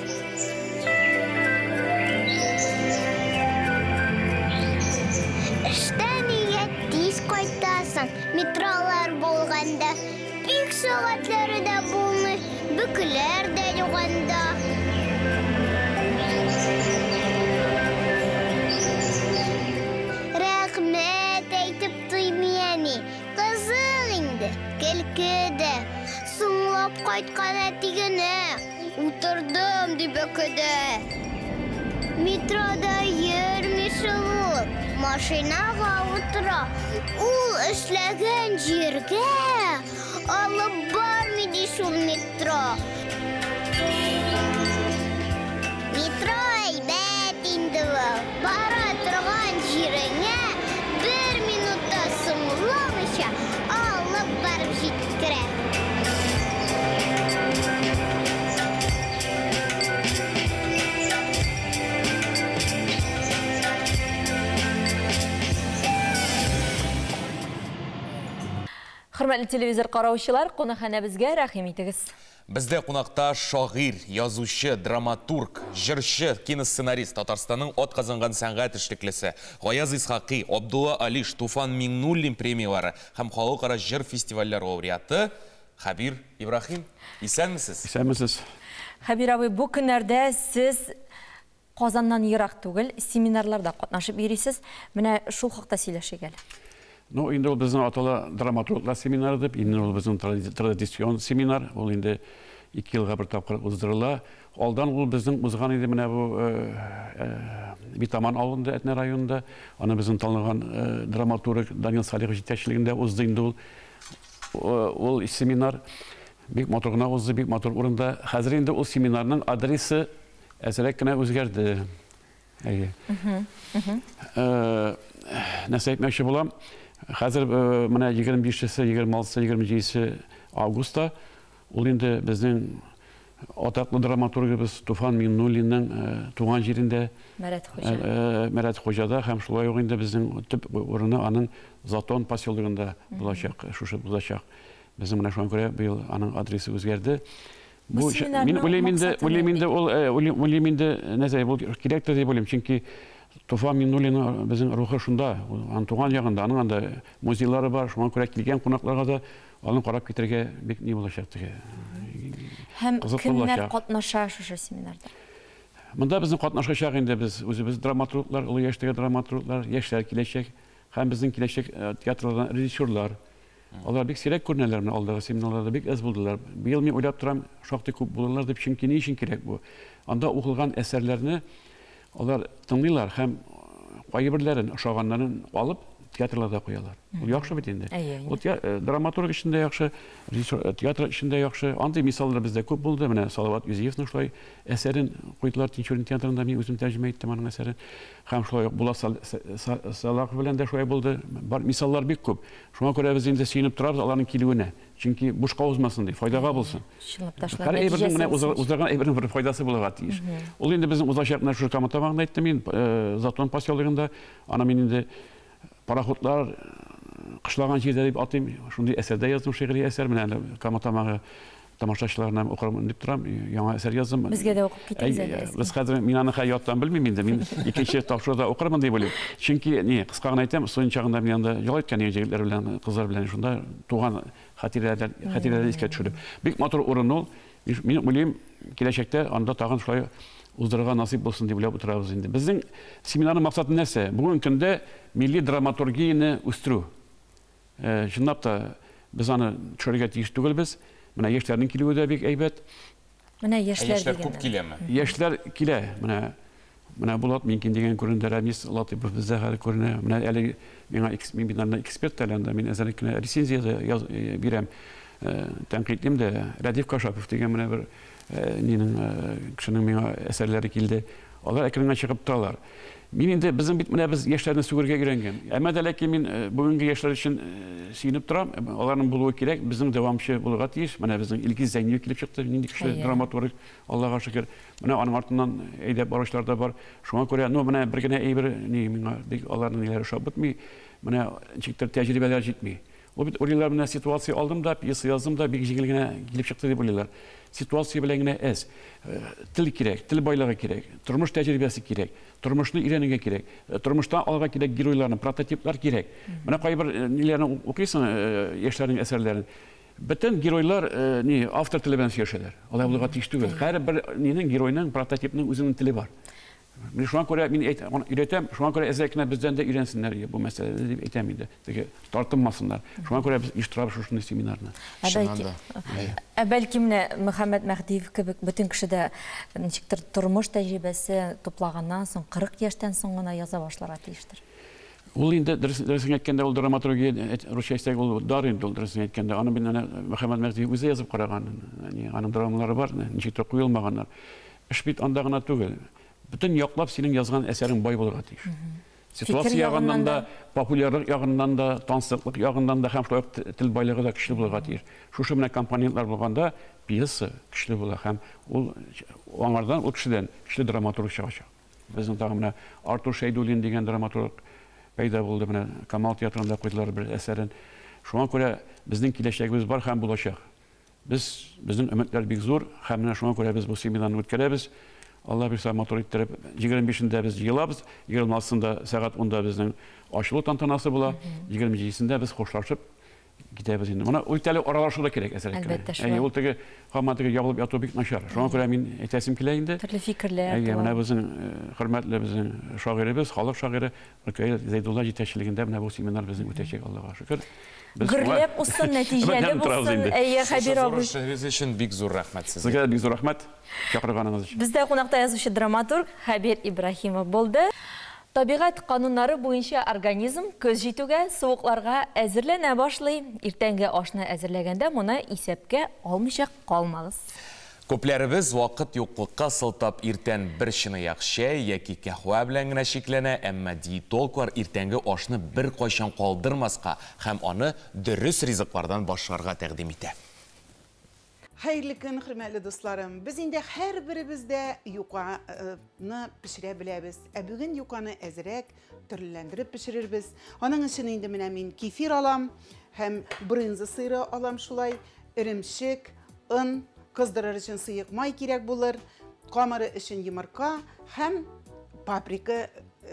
Эштән өйгә тиз кайтасың, метролар булганда, пик сәгатьләре дә булмый, бөкеләр дә юк анда. Рәхмәт әйтеп туймый әни. Кызык инде, көлке дә. Соңлап кайткан әти генә. Утырдым дип бөкедә. Метрода йөрми шул ул, машинага утыра. Ул эшләгән җиргә алып бармый ди шул метро. Метро әйбәт инде ул. Бара торган җиреңә бер минут та соңламыйча алып барып җиткерә. Хөрмәтле телевизор караучылар, кунакханәбезгә рәхим итегез. Бездә кунакта шагыйрь, язучы, драматург, җырчы, киносценарист, Татарстанның атказанган сәнгать эшлеклесе Гаяз Исхакый, Абдулла Алиш, Туфан Миңнуллин премияләре һәм халыкара җыр фестивальләре лауреаты Хәбир Ибраһим. Исәнмесез? Исәнмесез. Хәбир абый, бу көннәрдә сез Казаннан ерак түгел, семинарларда катнашып йөрисез. Менә шул хакта сөйләшик әле. Ну, инде ул безнең атала драматурглар семинары дип, инде ул безнең традицион семинар, ул инде 2 елга бер тапкыр уздырыла. Алдан ул безнең узган иде менә бу Битаман авылында, Әтнә районында. Аны безнең танылган драматург Данил Салихов җитәкчелегендә узды инде ул. Ул семинар бик матур гына узды, бик матур урында. Хәзер инде ул семинарның адресы әзрәк кенә үзгәрде. Әйе. Нәрсә әйтмәкче булам? Хәзер менә 25-се, 26-сы, 27-се августта ул инде безнең атаклы драматургыбыз Туфан Миңнуллинның туган җирендә Мәрәт Хуҗа. Мәрәт Хуҗада һәм шулай ук инде безнең төп урыны аның Затон поселогында булачак, шушы булачак. Безнең менә шуңа күрә быел аның адресы үзгәрде. Бу мин уйлыйм инде, уйлыйм инде ул уйлыйм инде нәрсә бу кирәктер дип уйлыйм, чөнки Туфан Миңнуллинның безнең рухы шунда, аның туган ягында, аның анда музейлары бар, шуңа күрә килгән кунакларга да аны карап китәргә бик ни булачак теге. Һәм кемнәр катнаша шушы семинарда? Монда безнең катнашачак инде без үзебез драматурглар, олы яшьтәге драматурглар, яшьләр киләчәк һәм безнең киләчәк театрлардан режиссерлар. Алар бик сирәк күренәләр, менә алдагы семинарларда бик әз булдылар. Быел мин уйлап торам, шактый күп булырлар дип, чөнки ни өчен кирәк бу? Анда укылган әсәрләрне алар тыңлыйлар һәм кайберләрен, ошаганнарын алып, театрларда куялар. Ул яхшы бит инде. Ул драматург өчен дә яхшы, режиссер, театр өчен дә яхшы. Андый мисаллар бездә күп булды. Менә Салават Юзиевның шулай әсәрен куйдылар Тинчурин театрында, мин үзем тәрҗемә иттем аның әсәрен. Һәм шулай ук Булат Салахов белән дә шулай булды. Бар мисаллар бик күп. Шуңа күрә без инде сөенеп торабыз аларның килүенә. Чөнки бушка узмасын ди, файдага булсын. Чынлап та шулай. Һәр әйбернең менә уздырган әйбернең бер файдасы булырга тиеш. Ул инде безнең узачак менә шушы Кама Тамагында әйттем мин, Затон поселогында. Аны мин инде пароходлар кышлаган җирдә дип атыйм. Шундый әсәр дә яздым, шигъри әсәр. Менә әле Кама Тамагы тамашачыларына укырмын дип торам. Яңа әсәр яздым. Безгә дә укып китегез әле. Без хәзер мин аны хәзер яттан белмим инде. Мин икенче тапшыруда укырмын дип уйлыйм. Чөнки ни, кыска гына әйтәм, студент чагында мин анда ял иткән идем егетләр белән, кызлар белән шунда туган хатирәләр, хатирәләрне искә төшереп. Бик матур урын ул. Мин уйлыйм, киләчәктә анда тагын шулай уздырырга насыйп булсын дип уйлап утырабыз инде. Безнең семинарның максаты нәрсә? Бүгенге көндә милли драматургияне үстерү. Чынлап та, без аны төшерергә тиеш түгелбез. Менә яшьләрнең килүе дә бик әйбәт. Менә яшьләр Яшьләр күп киләме? Яшьләр килә. Менә менә Булат Минкин дигән күренде, Рәмис Латыйпов бездә хәзер күренә. Менә әле миңа мин бит анда эксперт әле анда, мин әзерлек кенә рецензия дә яз, бирәм, тәнкыйтьлим дә. Рәдиф Кашапов дигән менә бер нинең кешенең миңа әсәрләре килде. Алар әкрен генә чыгып торалар. Мин инде безнең бит менә без яшьләрне сүгергә өйрәнгән. Әмма дә ләкин мин бүгенге яшьләр өчен сөенеп торам. Аларның булуы кирәк, безнең дәвамчы булырга тиеш. Менә безнең Илгиз Зәйниев килеп чыкты, нинди көчле драматург, Аллага шөкер. Менә аның артыннан әйдәп баручылар да бар. Шуңа күрә, ну, менә бер генә әйбер ни миңа бик аларның ниләре ошап бетми. Менә ничектер тәҗрибәләр җитми. Ул бит уйлыйлар, менә ситуация алдым да, пьеса яздым да, бик җиңел генә килеп чыкты дип уйлыйлар. Ситуация белән генә әз. Тел кирәк, тел байлыгы кирәк, тормыш тәҗрибәсе кирәк, тормышны өйрәнергә кирәк, тормышта алырга кирәк геройларны, прототиплар кирәк. Менә кайбер ниләрне укыйсың, яшьләрнең әсәрләрен. Бөтен геройлар ни, автор теле белән сөйләшәләр. Алай булырга тиеш түгел. Һәрбер нинең, геройның, прототипның үзенең теле бар. Мин шуңа күрә мин өйрәтәм, шуңа күрә әзрәк кенә бездән дә өйрәнсеннәр бу мәсьәләне дип әйтәм инде. Теге тартынмасыннар. Шуңа күрә без оештырабыз шушындый семинарны. Ә бәлки менә Мөхәммәт Мәһдиев кебек бөтен кеше дә ничектер тормыш тәҗрибәсе туплаганнан соң, 40 яшьтән соң гына яза башларга тиештер. Ул инде дөресен әйткәндә, ул драматургия, русча әйтсәк, ул дар инде ул дөресен әйткәндә. Аны бит әнә Мөхәммәт Мәһдиев үзе язып караган. Аның драмалары бар, ничектер куелмаганнар. Эш бит анда гына түгел. Бөтен яклап синең язган әсәрең бай булырга тиеш. Ситуация ягыннан да, популярлык ягыннан да, тансыклык ягыннан да һәм шулай ук тел байлыгы да көчле булырга тиеш. Шушы менә компонентлар булганда пьеса көчле була һәм ул аңардан, ул кешедән көчле драматург чыгачак. Безнең тагын менә Артур Шәйдуллин дигән драматург пәйда булды, менә Камал театрында куйдылар бер әсәрен. Шуңа күрә безнең киләчәгебез бар һәм булачак. Без, безнең өметләр бик зур һәм менә шуңа күрә без бу семинарны үткәрәбез. Алла бирсә, матур иттереп, 25-ендә без җыелабыз, 26-сында сәгать 10-да безнең ачылу тантанасы була, 27-сендә без хушлашып, китәбез инде. Моны ул әле аралашу да кирәк әзрәк кенә. Әлбәттә, шулай. Әйе, ул теге һаман теге ябылып яту бик начар. Шуңа күрә мин әйтәсем килә инде. Төрле фикерләр. Әйе, менә безнең хөрмәтле безнең шагыйребез, халык шагыйре Рөкәя Зәйдулла җитәкчелегендә менә бу семинар безнең үтәчәк, Аллага шөкер. Гөрләп узсын, нәтиҗәле булсын. Әйе, Хәбир абый. Эшегез өчен бик зур рәхмәт сезгә. Сезгә бик зур рәхмәт чакырганыгыз өчен. Бездә кунакта язучы драматург Хәбир Ибраһимов булды. Табигать кануннары буенча организм көз җитүгә суыкларга әзерләнә башлый. Иртәнге ашны әзерләгәндә моны исәпкә алмыйча калмагыз. Күпләребез вакыт юклыкка сылтап иртән бер чынаяк чәй яки кәһвә белән генә чикләнә, әмма диетологлар иртәнге ашны беркайчан калдырмаска һәм аны дөрес ризыклардан башларга тәкъдим итә. Хәерле көн, хөрмәтле дусларым. Без инде һәрберебез дә юканы пешерә беләбез. Ә бүген юканы әзрәк төрлеләндереп пешерербез. Аның өчен инде менә мин кефир алам һәм брынза сыйры алам шулай, эремчек, он, кыздырыр өчен сыек май кирәк булыр, камыры өчен йомырка һәм паприка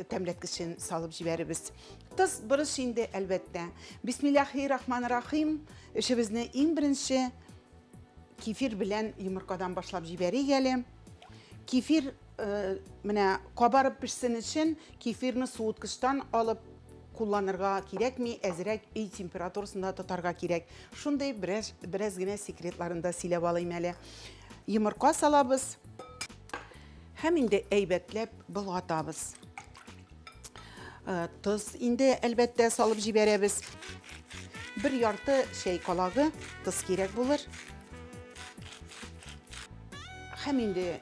тәмләткечен салып җибәрербез. Тоз, борыч инде әлбәттә. Бисмиллахи-рахман-рахим. Эшебезне иң беренче кефир белән йомыркадан башлап җибәрик әле. Кефир менә кабарып пешсен өчен кефирны суыткычтан алып кулланырга кирәкми, әзрәк өй температурасында тотарга кирәк. Шундый бераз генә секретларын да сөйләп алыйм әле. Йомырка салабыз һәм инде әйбәтләп болгатабыз. Тоз инде әлбәттә салып җибәрәбез. Бер ярты чәй калагы тоз кирәк булыр. Һәм инде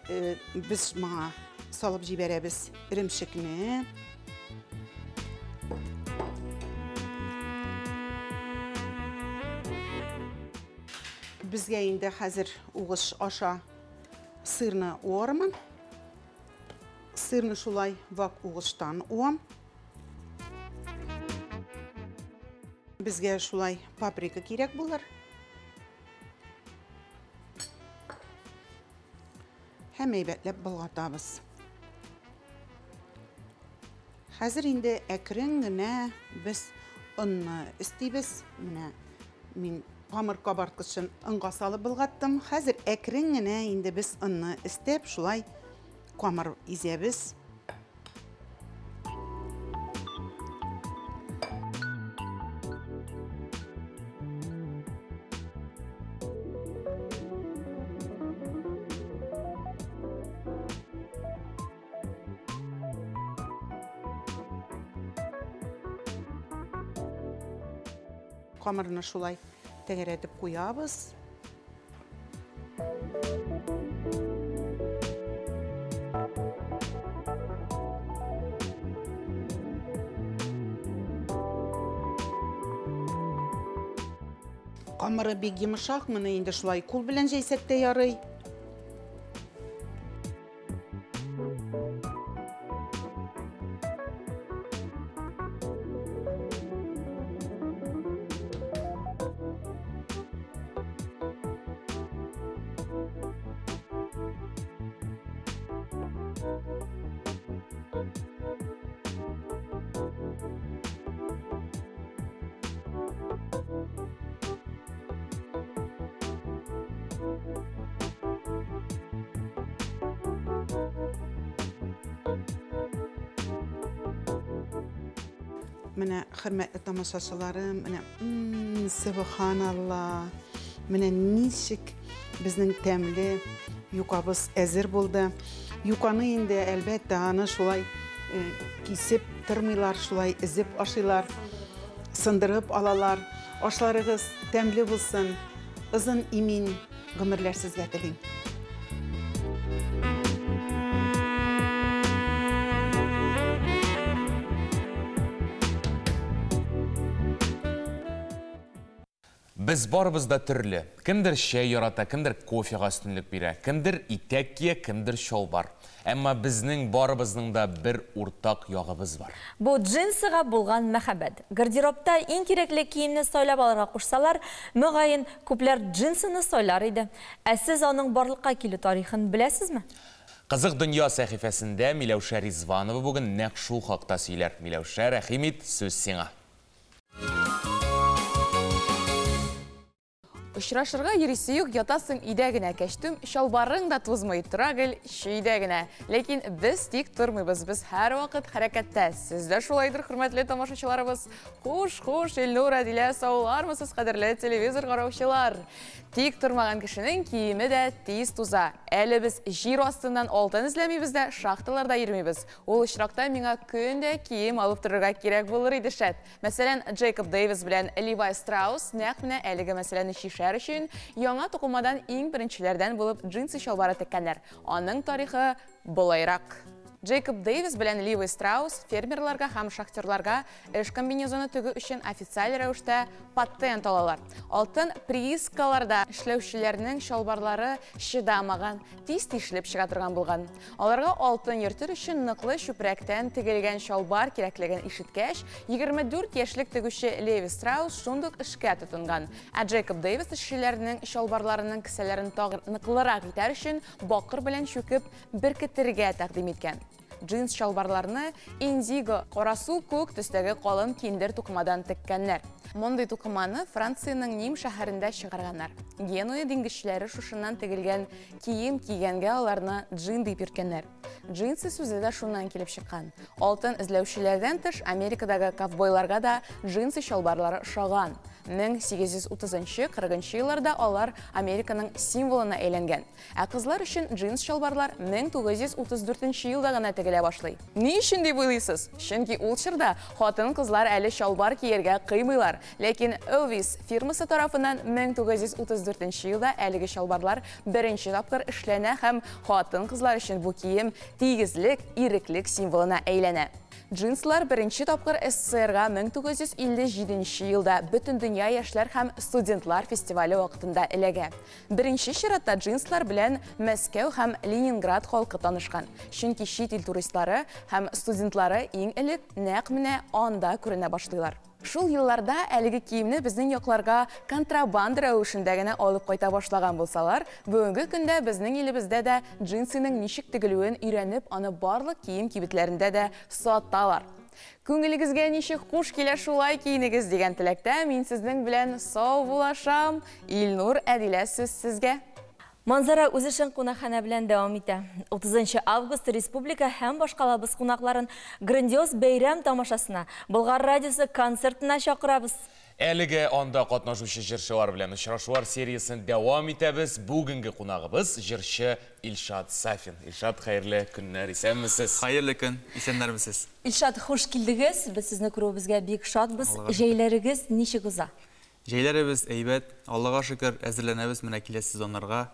без моңа салып җибәрәбез эремчекне. Безгә инде хәзер угыш аша сырны уармын. Сырны шулай вак угыштан уам. Безгә шулай паприка кирәк булыр. Һәм әйбәтләп болгатабыз. Хәзер инде әкрен генә без онны өстибез. Менә мин камыр кабарткычын онга салып болгаттым. Хәзер әкрен генә инде без онны өстәп шулай камыр изәбез. Камырны шулай тәгәрәтеп куябыз. Камыры бик йомшак, моны инде шулай кул белән җәйсәк тә ярый. Менә хөрмәтле тамашачыларым, менә субханалла, менә ничек безнең тәмле юкабыз әзер булды. Юканы инде әлбәттә аны шулай кисеп тормыйлар, шулай изеп ашыйлар, сындырып алалар. Ашларыгыз тәмле булсын, озын имин гомерләр сезгә телим. Без барыбыз да төрле. Кемдер чәй ярата, кемдер кофега өстенлек бирә, кемдер итәк кия, кемдер чалбар. Әмма безнең барыбызның да бер уртак ягыбыз бар. Бу джинсыга булган мәхәббәт. Гардеробта иң кирәкле киемне сайлап алырга кушсалар, мөгаен күпләр джинсыны сайлар иде. Ә сез аның барлыкка килү тарихын беләсезме? Кызык дөнья сәхифәсендә Миләүшә Ризванова бүген нәкъ шул хакта сөйләр. Миләүшә, рәхим ит, сүз сиңа. Очрашырга йөрисе юк, ятасың өйдә генә, кәчтүм чалбарың да тузмый, тора гел чөйдә генә. Ләкин без тик тормыйбыз, без һәрвакыт хәрәкәттә. Сез дә шулайдыр, хөрмәтле тамашачыларыбыз. Хуш, хуш, Илнур, Әдилә, саулармысыз, кадерле телевизор караучылар. Тик тормаган кешенең киеме дә тиз туза. Әле без җир астыннан алтын эзләмибез дә, шахталарда йөрмибез. Ул очракта миңа көн дә кием алып торырга кирәк булыр иде, шәт. Мәсәлән, Джейкоб Дэвис белән Ливай Страус нәкъ менә әлеге мәсьәләне чишәр өчен яңа тукымадан иң беренчеләрдән булып джинсы чалбары теккәннәр. Аның тарихы болайрак. Джейкоб Дэвис белән Ливи Страус фермерларга һәм шахтерларга эш комбинезоны тегү өчен официаль рәвештә патент алалар. Алтын приискаларда эшләүчеләрнең чалбарлары чыдамаган, тиз тишелеп чыга торган булган. Аларга алтын йөртер өчен ныклы чүпрәктән тегелгән чалбар кирәклеген ишеткәч, 24 яшьлек тегүче Леви Страус шундук эшкә тотынган. Ә Джейкоб Дэвис эшчеләрнең чалбарларының кесәләрен тагын ныклырак итәр өчен бакыр белән чүкеп беркетергә тәкъдим иткән. Джинс чалбарларны индиго, карасу күк төстәге калын киндер тукымадан теккәннәр. Мондый тукыманы Франциянең Ним шәһәрендә чыгарганнар. Генуя диңгезчеләре шушыннан тегелгән кием кигәнгә аларны джин дип йөрткәннәр. Джинсы сүзе дә шуннан килеп чыккан. Алтын эзләүчеләрдән тыш Америкадагы ковбойларга да джинсы чалбарлары ошаган. 1830-40 елларда алар Американың символына әйләнгән. Ә кызлар өчен джинс чалбарлар 1934 елда гына тегелә башлый. Ни өчен дип уйлыйсыз? Чөнки ул чорда хатын-кызлар әле чалбар кияргә кыймыйлар. Ләкин Ovis фирмасы тарафыннан 1934 елда әлеге чалбарлар беренче тапкыр эшләнә һәм хатын-кызлар өчен бу кием тигезлек, иреклек символына әйләнә. Джинслар беренче тапкыр СССРга 1957 елда Бөтендөнья яшьләр һәм студентлар фестивале вакытында эләгә. Беренче чиратта джинслар белән Мәскәү һәм Ленинград халкы танышкан. Чөнки чит ил туристлары һәм студентлары иң элек нәкъ менә анда күренә башлыйлар. Шул елларда әлеге киемне безнең якларга контрабанда рәвешендә генә алып кайта башлаган булсалар, бүгенге көндә безнең илебездә дә джинсының ничек тегелүен өйрәнеп, аны барлык кием кибетләрендә дә саталар. Күңелегезгә ничек хуш килә, шулай киенегез дигән теләктә мин сезнең белән саубуллашам. Илнур, Әдилә, сүз сезгә. Манзара үз эшен кунакханә белән дәвам итә. 30 август республика һәм башкалабыз кунакларын грандиоз бәйрәм тамашасына, Болгар радиосы концертына чакырабыз. Әлегә анда катнашучы җырчылар белән очрашулар сериясен дәвам итәбез. Бүгенге кунагыбыз җырчы Илшат Сафин. Илшат, хәерле көннәр, исәнмесез? Хәерле көн, исәннәрмесез? Илшат, хуш килдегез. Без сезне күрүебезгә бик шатбыз. Җәйләрегез ничек уза? Җәйләребез әйбәт, Аллага шөкер, әзерләнәбез менә киләсе сезоннарга.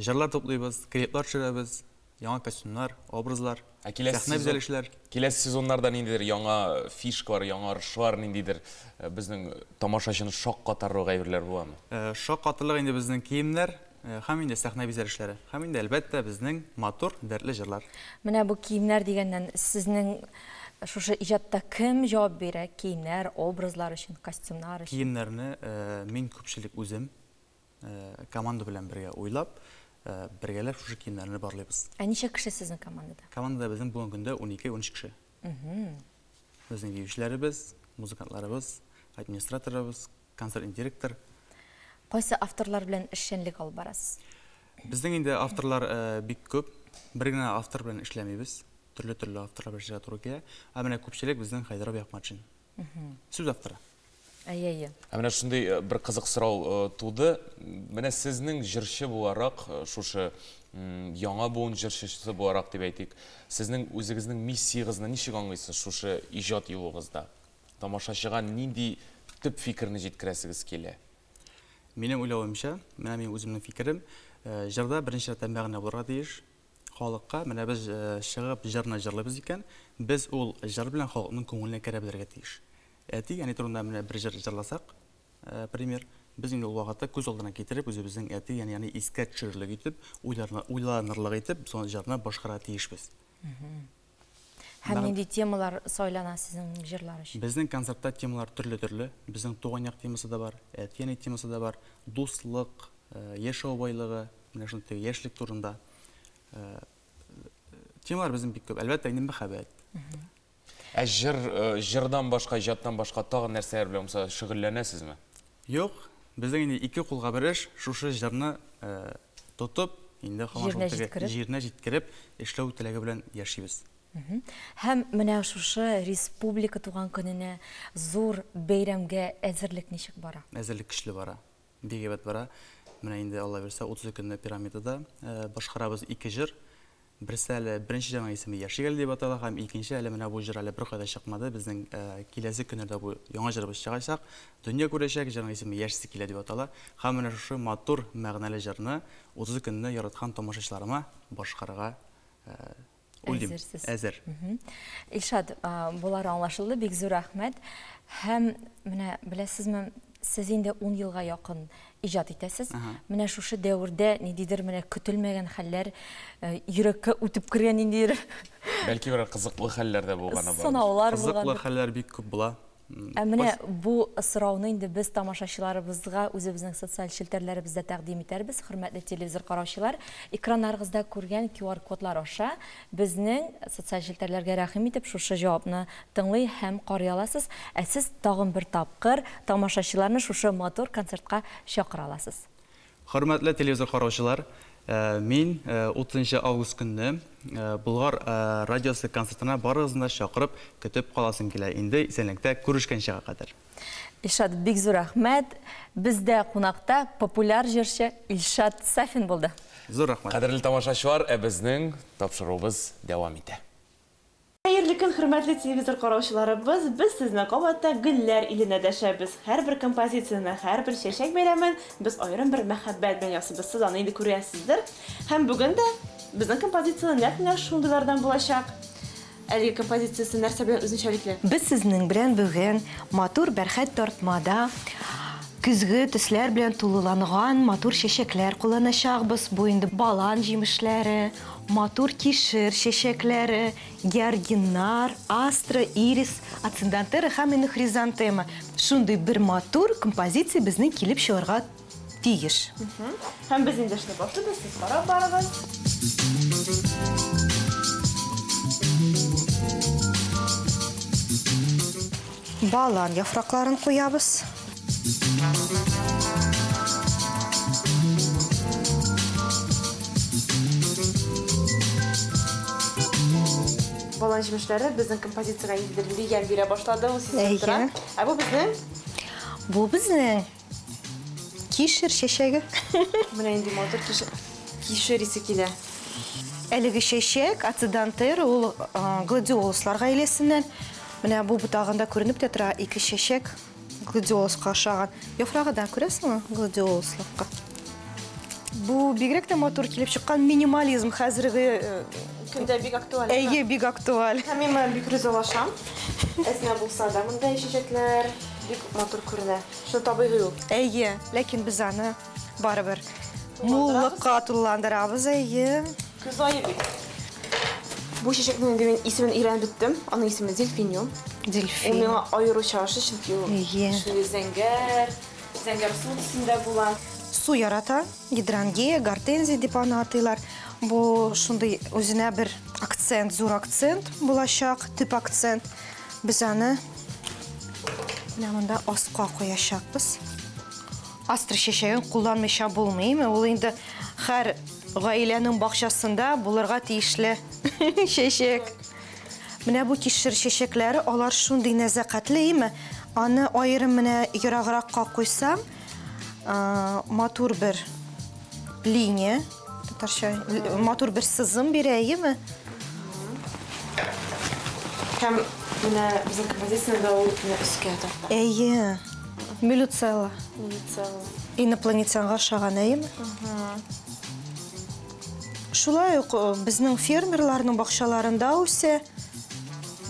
Җырлар туплыйбыз, клиплар төшерәбез, яңа костюмнар, образлар, сәхнә бизәлешләр. Киләсе сезоннарда ниндидер яңа фишкалар, яңарышлар, ниндидер безнең тамашачыны шаккатарлык әйберләр буламы? Шаккатырлык инде безнең киемнәр һәм инде сәхнә бизәлешләре. Һәм инде, әлбәттә, безнең матур, дәртле җырлар. Менә бу киемнәр дигәннән, сезнең шушы иҗатта кем җавап бирә? Киемнәр, образлар өчен, костюмнар өчен? Киемнәрне мин күпчелек үзем команда белән бергә уйлап, бергәләп шушы киемнәрне барлыйбыз. Ә ничә кеше сезнең командада? Командада безнең бүгенге көндә 12-13 кеше. Безнең биючеләребез, музыкантларыбыз, администраторыбыз, концертный директор. Кайсы авторлар белән эшчәнлек алып барасыз? Безнең инде авторлар бик күп. Бер генә автор белән эшләмибез. Төрле-төрле авторлар белән эшләргә туры килә. Ә менә күпчелек безнең Хәйдәр абый Ахматшин. Сүз авторы. Әйе, әйе. Ә менә шундый бер кызык сорау туды. Менә сезнең җырчы буларак, шушы яңа буын җырчысы буларак дип әйтик, сезнең үзегезнең миссиягезне ничек аңлыйсыз шушы иҗат юлыгызда? Тамашачыга нинди төп фикерне җиткерәсегез килә? Минем уйлавымча, менә минем үземнең фикерем, җырда беренче рәттән мәгънә булырга тиеш. Халыкка, менә без чыгып җырны җырлыйбыз икән, без ул җыр белән халыкның күңеленә керә белергә тиеш. Әти, әни турында менә бер җыр җырласак, пример, без инде ул вакытта күз алдына китереп, үзебезнең әти, әни искә төшерерлек итеп, уйланырлык итеп, без аны җырны башкарырга тиешбез. Һәм нинди темалар сайлана сезнең җырлар өчен? Безнең концертта темалар төрле-төрле. Безнең туган як темасы да бар, әти-әни темасы да бар, дуслык, яшәү байлыгы, менә шундый теге яшьлек турында. Темалар безнең бик күп. Әлбәттә, инде мәхәббәт. Ә җырдан башка, иҗаттан башка тагын нәрсәләр белән булса шөгыльләнәсезме? Юк, Безнең инде ике кулга бер эш, шушы җырны тотып, инде һаман шул теге җиренә җиткереп эшләү теләге белән яшибез. Һәм менә шушы республика туган көненә зур бәйрәмгә әзерлек ничек бара? Әзерлек көчле бара. Бик әйбәт бара. Менә инде Алла бирсә, 30 көнне пирамидада башкарабыз ике җыр. Берсе әле беренче җырның исеме Яшик әле дип атала һәм икенче әле менә бу җыр әле беркайда чыкмады. Безнең киләсе көннәрдә бу яңа җырыбыз чыгачак. Дөнья күрәчәк, җырның исеме Яшисе килә дип атала. Һәм менә шушы матур мәгънәле җырны 30 көнне яраткан тамашачыларыма башкарырга уйлыйм. Әзерсез. Әзер. Илшат, болары аңлашылды, бик зур рәхмәт. Һәм менә беләсезме, сез инде 10 елга якын иҗат итәсез. Менә шушы дәвердә ниндидер менә көтелмәгән хәлләр, йөрәккә үтеп кергән ниндидер Бәлки берәр кызыклы хәлләр дә булганы бардыр. Сынаулар Кызыклы булгандыр. хәлләр бик күп була. Ә менә бу сорауны инде без тамашачыларыбызга үзебезнең социаль челтәрләребездә тәкъдим итәрбез. Хөрмәтле телевизор караучылар, экраннарыгызда күргән QR-кодлар аша безнең социаль челтәрләргә рәхим итеп шушы җавапны тыңлый һәм карый аласыз. Ә сез тагын бер тапкыр тамашачыларны шушы матур концертка чакыра аласыз. Хөрмәтле телевизор караучылар, мин 30 август көнне Болгар радиосы концертына барыгызны да чакырып, көтеп каласым килә. Инде исәнлектә күрешкәнчегә кадәр. Илшат, бик зур рәхмәт. Бездә кунакта популяр җырчы Илшат Сафин булды. Зур рәхмәт. Кадерле тамашачылар, ә безнең тапшыруыбыз дәвам итә. Хәерле көн, хөрмәтле телевизор караучыларыбыз! Без сезне кабат та гөлләр иленә дәшәбез. Һәрбер композицияне, һәрбер чәчәк бәйләмен без аерым бер мәхәббәт белән ясыйбыз. Сез аны инде күрәсездер. Һәм бүген дә безнең композиция нәкъ менә шундыйлардан булачак. Әлеге композициясе нәрсә белән үзенчәлекле? Без сезнең белән бүген матур бәрхәт тартмада көзге төсләр белән тулыланган матур чәчәкләр кулланачакбыз. Бу инде балан җимешләре, матур кишер чәчәкләре, георгиннар, астра, ирис, ациндантеры һәм инде хризантема. Шундый бер матур композиция безнең килеп чыгарга тиеш. Һәм без инде эшне башлыйбыз, сез карап барыгыз. Балан яфракларын куябыз. Балан җимешләре безнең композициягә ниндидер лигән бирә башлады, ул сизелеп тора. Ә бу безнең? Бу безнең кишер чәчәге. Менә инде матур кишер, кишер исе килә. Әлеге чәчәк ацидантера, ул гладиолуслар гаиләсеннән. Менә бу ботагында күренеп тә тора ике чәчәк гладиолуска ошаган. Яфрагы да күрәсеңме гладиолуслыкка? Бу бигрәк тә матур килеп чыккан минимализм хәзерге көндә бик актуаль. Әйе, бик актуаль. Һәм мин моңа бик ризалашам. Әзенә булса да монда чәчәкләр бик матур күренә. Шуны табигый ул. Әйе, ләкин без аны барыбер муллыкка тулыландырабыз, әйе. Көз ае бит. Бу чәчәкнең инде мин исемен өйрәнеп беттем. Аның исеме дельфиниум. Дельфин. Ул миңа аеруча ошый, чөнки ул шундый зәңгәр, зәңгәр су төсендә була. Су ярата, гидрангея, гортензия дип аны атыйлар. Бу шундый үзенә бер акцент, зур акцент булачак, төп акцент. Без аны менә монда аска куячакбыз. Астра чәчәген кулланмыйча булмыймы? Ул инде һәр гаиләнең бакчасында булырга тиешле чәчәк. Менә бу кишер чәчәкләре, алар шундый нәзакәтле, име? Аны аерым менә ерагракка куйсам, матур бер линия, татарча, матур бер сызым бирә, име? Һәм менә безнең композицияда ул менә өскә тарта. Әйе. Милюцелла. Милюцелла. Инопланетянга ошаган, әйеме? Шулай ук безнең фермерларның бакчаларында үсә.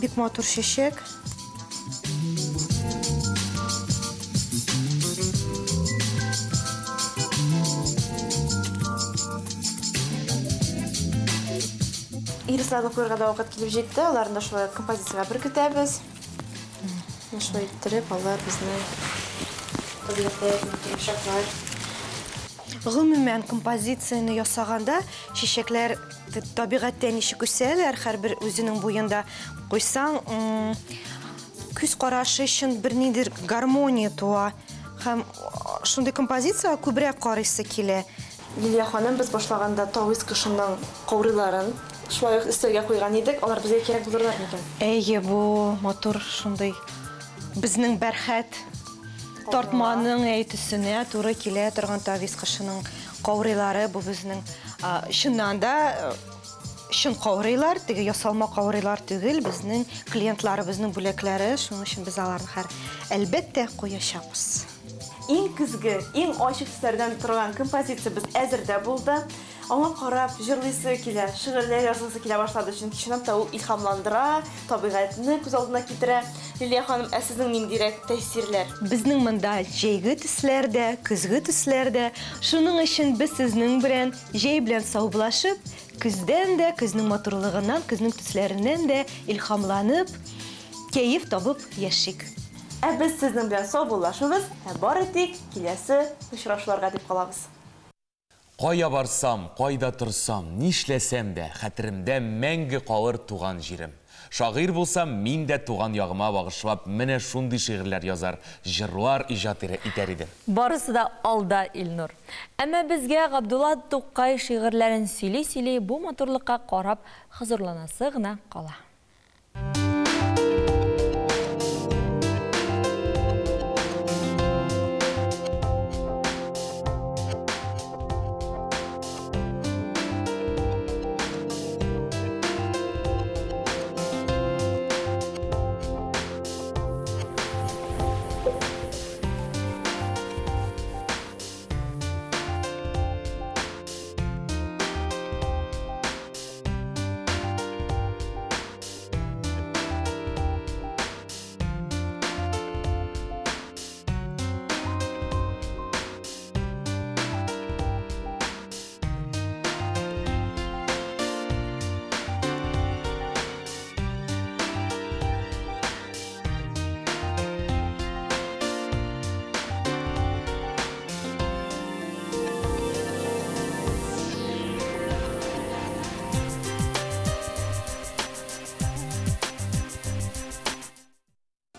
Бик матур чәчәк. Ирисларны куярга да вакыт килеп җитте. Аларны да шулай композициягә беркетәбез. Менә шулай иттереп, алар безне табигатьтә матур. Гомумән, композицияне ясаганда чәчәкләр табигатьтә ничек үсәләр, һәрбер үзенең буенда куйсаң, күз карашы өчен бернидер гармония туа. Һәм шундый композициягә күбрәк карыйсы килә. Лилия ханым, без башлаганда тавис кошының каурыйларын шулай ук өстәлгә куйган идек. Алар безгә кирәк булырлар микән? Әйе, бу матур шундый безнең бәрхәт тартманың әй төсенә туры килә торган тавис кошының каурыйлары. Бу безнең чыннан да чын каурыйлар, теге ясалма каурыйлар түгел, безнең клиентларыбызның бүләкләре, шуның өчен без аларны һәр әлбәттә куячакбыз. Иң көзге, иң ачык төсләрдән торган композициябез әзер дә булды. Аңа карап җырлыйсы килә, шигырьләр язасы килә башлады, чөнки чынлап та ул илһамландыра, табигатьне күз алдына китерә. Лилия ханым, ә сезнең ниндирәк тәэсирләр? Безнең монда җәйге төсләр дә, көзге төсләр дә. Шуның өчен без сезнең белән җәй белән саубуллашып, көздән дә, көзнең матурлыгыннан, көзнең төсләреннән дә илһамланып, кәеф табып яшик. Ә без сезнең белән саубуллашмыйбыз, ә бары тик киләсе очрашуларга дип калабыз. Кая барсам, кайда торсам, нишләсәм дә, хәтеремдә мәңге калыр туган җирем. Шагыйрь булсам, мин дә туган ягыма багышлап менә шундый шигырьләр язар, җырлар иҗат итәр идем. Барысы да алда, Илнур. Әмма безгә Габдулла Тукай шигырьләрен сөйли-сөйли бу матурлыкка карап хозурланасы гына кала.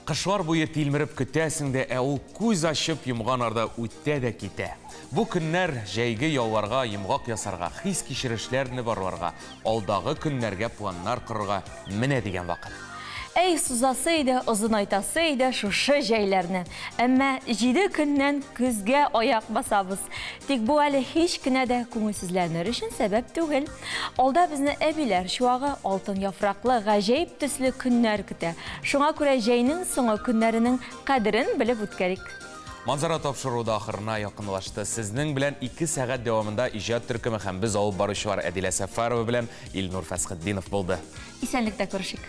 Кышлар буе тилмереп көтәсең дә, ә ул күз ачып йомган арда үтә дә китә. Бу көннәр җәйге ялларга йомгак ясарга, хис-кичерешләрне барларга, алдагы көннәргә планнар корырга менә дигән вакыт. Әй, сузасы иде, озынайтасы иде шушы җәйләрне. Әмма 7 көннән көзгә аяк басабыз. Тик бу әле һич кенә дә күңелсезләнер өчен сәбәп түгел. Алда безне әбиләр чуагы, алтын яфраклы, гаҗәеп төсле көннәр көтә. Шуңа күрә җәйнең соңгы көннәренең кадерен белеп үткәрик. Манзара тапшыруы да ахырына якынлашты. Сезнең белән 2 сәгать дәвамында иҗат төркеме һәм без алып баручылар Әдилә Сәфәрова белән Илнур Фәсхетдинов булды. Исәнлектә күрешик.